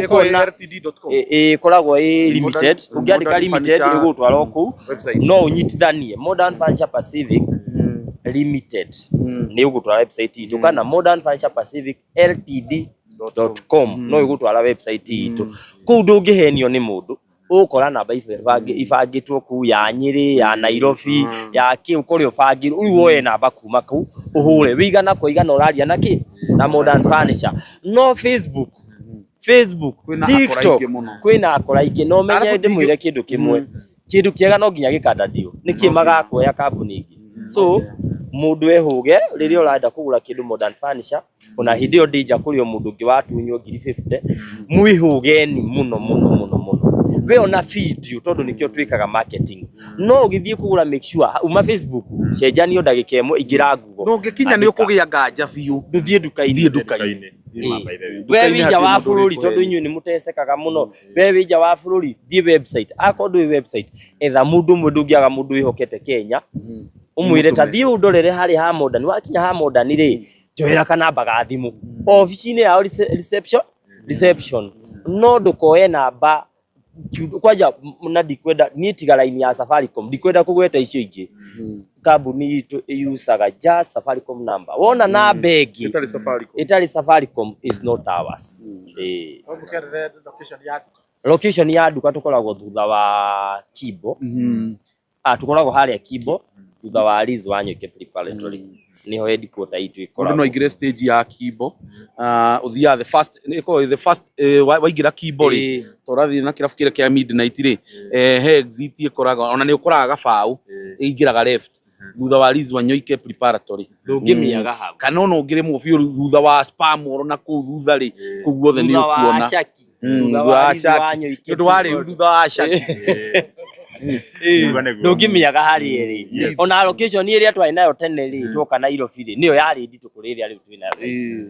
ũkona. LTD.com. Ĩkoragwo ĩ limited. Ũngĩandĩka Modern limited, Furniture ĩgũgũtwara o kũu. Website. No ũnyitithanie Modern Furniture Pacific Limited nĩ ũgũtwara website itũ, kana Modern Furniture Pacific Ltd.com no ĩgũtwara website itũ. Kũu ndũngĩhenio nĩ mũndũ. Ũgũkora namba ibangĩtwo kũu, ya Nyĩrĩ, ya Nairobi, ya kĩ, ũkore ũbangĩrwo. Rĩu woe namba kuma kũu, ũhũre wĩigana kwa igana, ũraria na kĩ na Modern Furniture. No Facebook, Kwĩna akora TikTok, aingĩ mũno. Kwĩna akora aingĩ. No menye Arabu ndĩmwĩre kĩndũ kĩmwe, kĩndũ kĩega no nginya gĩkandandio nĩkĩ magakuoya kambuni ingĩ. So mũndũ ehũge rĩrĩa ũrenda kũgũra kĩndũ Modern Furniture. Ona hĩndĩ ĩyo ndĩ nja kũrĩ o mũndũ ũngĩ watunywo ngiri 50. Mwĩhũgeni mũno mũno mũno mũno. We ona video, tondũ nĩkĩo twĩkaga marketing. No ũgĩthiĩ kũgũra, make sure uma Facebook, cenjanio ndagĩka ĩmwe, ingĩra Google. Na ũngĩkinya nĩ ũkũgĩa nganja biũ. Ndũthiĩ nduka-inĩ. Thiĩ nduka-inĩ. We Nduka-inĩ wĩ nja hatirĩ wa mũndũ bũrũri, ũrĩkũhenia. tondũ inyuĩ nĩ mũtecekaga mũno. We wĩ nja wa bũrũri, thiĩ website. Akorwo ndũĩ website, etha mũndũ ũmwe. Ndũngĩaga mũndũ wĩhokete Kenya, ũmwĩre ta thiĩ ũndorere harĩa ha Modern. Wakinya ha Modern rĩ, njoera kanamba ga thimũ obici-inĩ yao, reception. No ndũkoe namba kwanja na ndikwenda niĩ tiga line ya Safaricom, ndikwenda kũgweta icio ingĩ. Kambuni itũ ĩusaga just Safaricom number. Wona namba ĩngĩ Ĩtarĩ Safaricom. Ĩtarĩ Safaricom is not ours. No mũkerere location ya nduka. Location ya nduka tũkoragwo thutha wa Kibo. Ah, tũkoragwo harĩa Kibo thutha wa Liz Wanyoike Preparatory, niho headquarter itũ Mũndũ no ĩkoragwo. aingĩre stage ya Kibo, ũthiaga the first, ĩkoragwo the first, waingĩra Kibo rĩ, tũrathiĩ na kĩrabu kĩrĩa kĩa Midnight rĩ, he exit ĩkoragwo ona nĩ ũkoraga gabaũ ĩingĩraga left thutha wa Liz Wanyoike Preparatory. Ndũngĩmĩaga hau. Kana ona ũngĩrĩmwo biũ thutha wa Spam oro na kũu thutha rĩ, kũu guothe nĩ Thutha wa ũkuona. Shaki. Thutha Thutha wa wa Liz Shaki. Wanyoike Nĩ ũndũ wa rĩu thutha wa Shaki. Nĩguo, nĩguo. Ndũngĩmĩaga harĩa ĩrĩ. Ona location ĩrĩa twarĩ nayo tene rĩ, twoka Nairobi rĩ, nĩyo yarĩ nditũ kũrĩ ĩrĩa rĩu twĩ nayo thaa ici.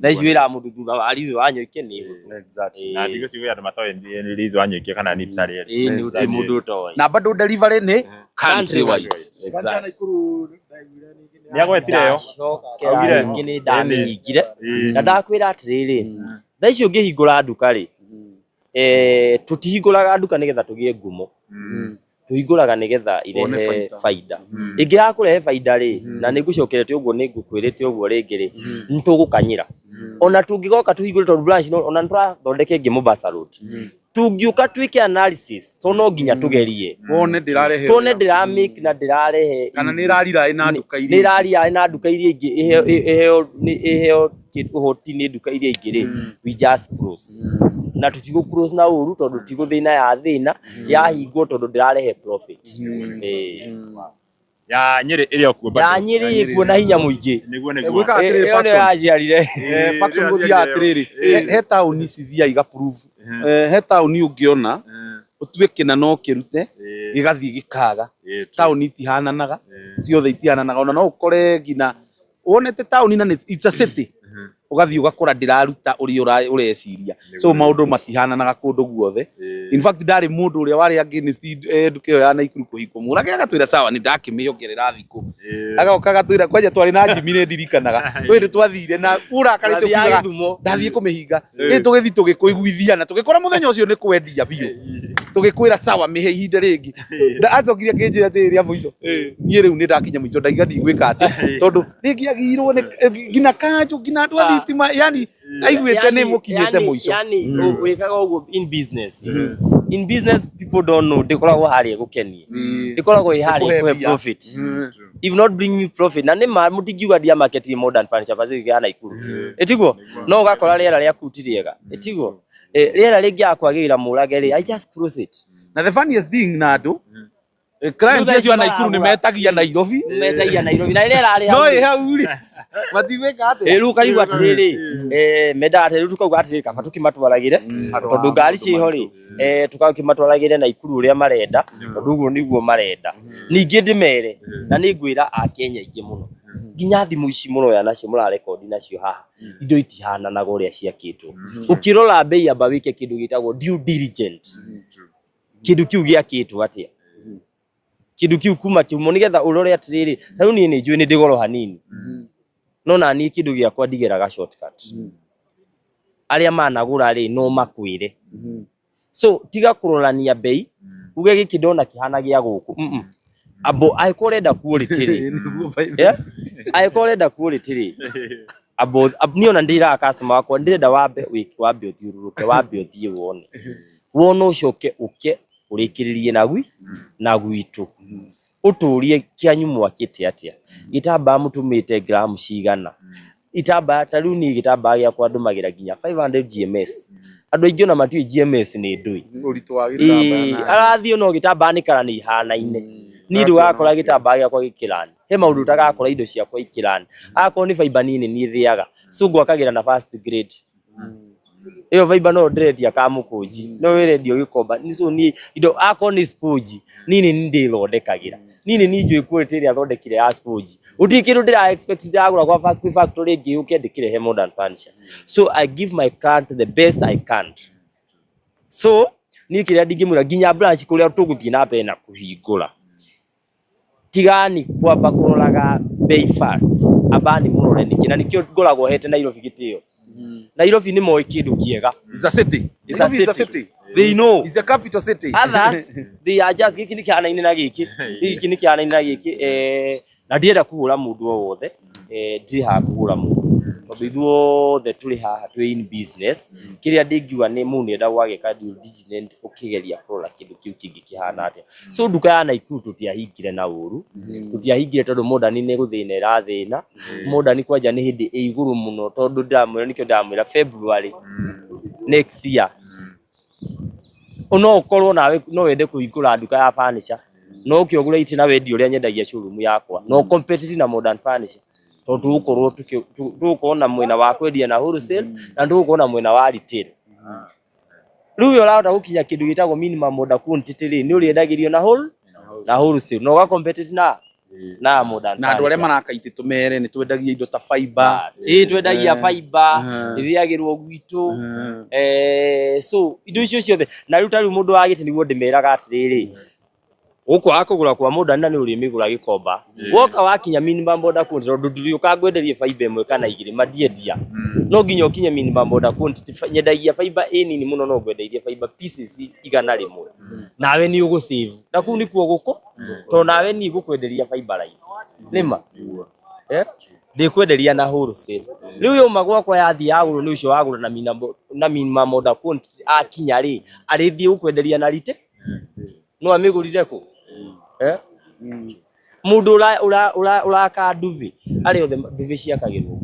Thaa ici wĩraga mũndũ thutha wa Liz Wanyoike nĩ hũthũ. Na ndigwĩciria andũ matoĩ nĩ Liz Wanyoike kana Nipsa rĩ. Ĩĩ, nĩ gũtirĩ mũndũ ũtoĩ. Na bado delivery nĩ Countrywide. Branch ya Nakuru ndaiguire ningĩ nĩ Nĩ agwetire yo. Ndacokera Augire. rĩngĩ nĩ ndamĩhingire Ĩĩ. na ndakwĩra atĩrĩrĩ, thaa ici ũngĩhingũra nduka rĩ, tũtihingũraga nduka nĩgetha tũgĩe ngumo, tũhingũraga nĩgetha Wone irehe baita. baida. Ĩngĩraga kũrehe baida rĩ, na nĩ ngũcokerete ũguo, nĩ ngũkwĩrĩte ũguo rĩngĩ rĩ, nĩ tũgũkanyĩra ona tũngĩgoka tũhingũre, tondũ branch no ona nĩtũrathondeka ĩngĩ Mombasa Road, tũngĩũka twĩke analysis, so no nginya tũgerie Wone ndĩrarehe tuone ndĩra make na ndĩrarehe kana nĩ ĩrarira na nduka nĩ iria ĩraria na nduka iria ingĩ, ĩheo ĩheo ũhoti nĩ nduka iria ingĩ rĩ, we just close na tũtigũ close na ũru, tondũ tigũthĩna ya thĩna yahingwo tondũ ndĩrarehe profit. Ya Nyĩrĩ ĩrĩ o kuo bado. Ya Nyĩrĩ ĩkuo na hinya mũingĩ. Nĩguo, nĩguo. Gwĩka atĩrĩrĩ, Ĩyo nĩyo Paxson. yaciarire. Paxson, ĩrĩa gũthiaga ciagĩrĩire. atĩrĩrĩ, he taũni cithiaga iga prove, he taũni ũngĩona ũtue kĩna no kĩrute gĩgathiĩ gĩkaga. Taũni itihananaga ciothe, itihananaga. Ona no ũkore nginya wonete taũni na it's a city, ũgathiĩ ũgakora ndĩraruta ũrĩa ũreciria. So maũndũ matihananaga kũndũ guothe. In fact, ndarĩ mũndũ ũrĩa warĩ against nduka ĩyo ya Naikuru kũhingwo, mũrage agatwĩra sawa, nĩ ndakĩmĩongerera thikũ, agoka agatwĩra kwanja twarĩ na Jimmy, nĩ ndirikanaga kwĩ nĩ twathire na ũrakarĩte Twathiaga ũkiugaga Gĩthumo. Ndathiĩ kũmĩhinga rĩ, tũgĩthiĩ tũgĩkũiguithia na tũgĩkora mũthenya ũcio nĩ kwendia biũ, tũgĩkwĩra sawa, mĩhe ihinda rĩngĩ. Na acokire akĩnjĩra atĩrĩ rĩa mũico, niĩ rĩu nĩ ndakinya mũico, ndaiga ndigwĩka atĩ tondũ rĩngĩagirwo nĩ nginya kanjũ, nginya andũ a thitima, yani aiguĩte nĩ mũkinyĩte mũico. Yani wĩkaga ũguo in business. In business people don't know ndĩkoragwo harĩa ĩgũkenie, ĩkoragwo ĩ harĩa Ĩkũhe ĩkũhe mbia. profit. If not bring you profit, na nĩ ma mũtingiuga ndia market Modern Furniture Pacific ya Naikuru, ĩtiguo no ũgakora rĩera rĩaku ti rĩega, ĩtiguo rĩera rĩngĩaga kwagĩrĩra mũrage rĩ, I just close it. Na the funniest thing, na andũ clients Thutha acio a Naikuru nĩ maragũra. metagia Nairobi. Metagia Nairobi na rĩera rĩ no hau ĩ rĩ. hau rĩ matigwĩka atĩa? Ĩ, rĩu ũkaigua atĩrĩrĩ, mendaga atĩrĩ, rĩu tukauga atĩrĩrĩ, kaba tũkĩmatwaragĩre tondũ ngari ciĩho rĩ, tũkakĩmatwaragĩre Naikuru ũrĩa marenda, tondũ ũguo nĩguo marenda. Ningĩ ndĩmere na nĩ ngwĩra akenya aingĩ mũno, nginya thimũ ici mũroya nacio, mũrarekondi nacio haha, indo itihananaga ũrĩa ciakĩtwo. Ũkĩrora mbei, amba wĩke kĩndũ gĩtagwo due diligence, kĩndũ kĩu gĩakĩtwo atĩa, kĩndũ kĩu kuma kĩhumo, nĩgetha ũrore atĩrĩrĩ, ta rĩu niĩ nĩ njũĩ nĩ ndĩ goro hanini, no na niĩ kĩndũ gĩakwa ndigeraga shortcut. Arĩa managũra rĩ, no makwĩre. So tiga kũrorania mbei uge gĩkĩ ndona kĩhana gĩa gũkũ. Abo angĩkorwo ũrenda quality rĩ, yeah? Angĩkorwo ũrenda quality rĩ, abo niĩ ona ndĩraga customer wakwa, ndĩrenda wambe wambe ũthiũrũrũke, wambe ũthiĩ wone, wona ũcoke ũke ũrĩkĩrĩrie na gwitũ, ũtũrie kĩanyu mwakĩte atĩa, gĩtambaya mũtũmĩte gramu cigana, itambaya ta rĩu niĩ gĩtambaya gĩakwa ndũmagĩra nginya 500 GMS. Andũ aingĩ ona matiũĩ GMS nĩ ndũĩ. Ũritũ wa gĩtambaya Arathiĩ no gĩtambaya nĩ kara nĩ ihanaine. Niĩ ndũgakora gĩtambaya gĩakwa gĩkĩrani, he maũndũ ũtagakora indo ciakwa ikĩrani. Akorwo nĩ fiber, niĩ nĩ niĩ thĩaga, so ngwakagĩra na first grade. Ĩyo fiber no ndĩrendia kamũkũnji, no ĩrendio gĩkomba. Ni so niĩ indo akorwo nĩ sponge, niĩ nĩ niĩ ndĩthondekagĩra, niĩ nĩ niĩ njũĩ quality ĩrĩa thondekire ya sponge. Gũtirĩ kĩndũ ndĩra expect ndĩragũra kwa kwĩ factory ĩngĩ yũke ndĩkĩrehe Modern Furniture. So I give my client the best I can. So niĩ kĩrĩa ndingĩmwĩra, nginya branch kũrĩa tũgũthiĩ na mbere na kũhingũra, tigani kwamba kũroraga bei first, ambani mũrore nĩkĩ, na nĩkĩo ngoragwo hete Nairobi gĩtĩo. Nairobi nĩ moĩ kĩndũ kĩega. It's a city. It's a Nairobi is a city. city. They know. It's a capital city. Others, they are just gĩkĩ nĩ kĩhanaine na gĩkĩ, gĩkĩ nĩ kĩhanaine na gĩkĩ, na ndirenda kũhũra mũndũ o wothe. Ndirĩ haha kũgũra mũndũ tondũ ithuothe tũrĩ haha twĩ in business. Kĩrĩa ndingiuga nĩ mũndũ nĩendagwo ageka due diligence ũkĩgeria kũrora kĩndũ kĩu kĩngĩ kĩhana atĩa. So nduka ya Naikuru tũtiahingire na ũru, tũtiahingire tondũ Modern nĩ gũthĩna ĩrathĩna. Modern kwanja nĩ hĩndĩ ĩ igũrũ mũno tondũ ndamwĩra nĩkĩo ndamwĩra February next year no ũkorwo nawe no wende kũhingũra nduka ya furniture, no ũke ũgũre itĩ na wendie ũrĩa nyendagia showroom yakwa, no compete na Modern Furniture tondũ tũgũkorwo tũgũkorwo na mwena wa kwendia na wholesale na tũgũkorwo na mwena wa retail. Rĩu we ũrahota gũkinya kĩndũ gĩtagwo minimum order quantity rĩ, nĩ ũrĩendagĩrio na wholesale na ũga compete na Modern Na andũ arĩa Furniture. maraka itĩ tũmere nĩ twendagia indo ta fiber. Ĩĩ, twendagia fiber, ĩthĩagĩrwo gwitũ. So indo icio ciothe na rĩu ta rĩu mũndũ wa gĩtĩ nĩguo ndĩmeraga atĩrĩrĩ, ũkwaga kũgũra kwa Modern na nĩ ũrĩmĩgũra gĩkomba, woka wakinya minimum order quantity, tondũ ndũrĩũka ngwenderie fiber ĩmwe kana igĩrĩ, mandiendia, no nginya ũkinye minimum order quantity. Nyendagia fiber ĩ nini mũno, no ngwendeirie fiber pieces 100, nawe nĩ ũgũsave na kũu nĩkuo gũkũ, tondũ nawe niĩ ngũkwenderia fiber line nĩma ndĩkwenderia na wholesale. Rĩu yauma gwakwa yathiĩ yagũrwo nĩ ũcio wagũra na minimum order quantity, akinya rĩ, arĩthiĩ gũkwenderia na retail, no amĩgũrire kũ? Mũndũ ũraka ndubi, arĩa othe ndubi ciakagĩrwo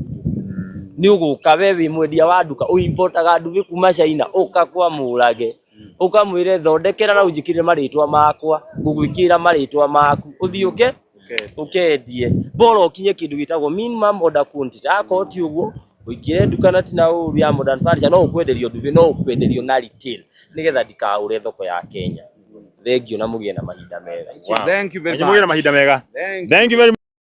nĩ ũgũka we wĩ mwendia wa nduka ũimportaga ndubi kuma China, ũka kwa Mũrage ũkamwĩre thondekera na ũnjĩkĩrĩre marĩtwa makwa, ngũgwĩkĩrĩra marĩtwa maku, ũthiĩ ũke ũkendie, bora ũkinye kĩndũ gĩtagwo minimum order quantity. Akorwo ti ũguo, ũingĩre nduka na tina ũru ya Modern Furniture, no ũkwenderio ndubi, no ũkwenderio na retail, nĩgetha ndikahũre thoko ya Kenya. Thengiũ na mũgĩe na mahinda mega. Thank you very Mũgĩe na much. mahinda mega. Thank you. Thank you very.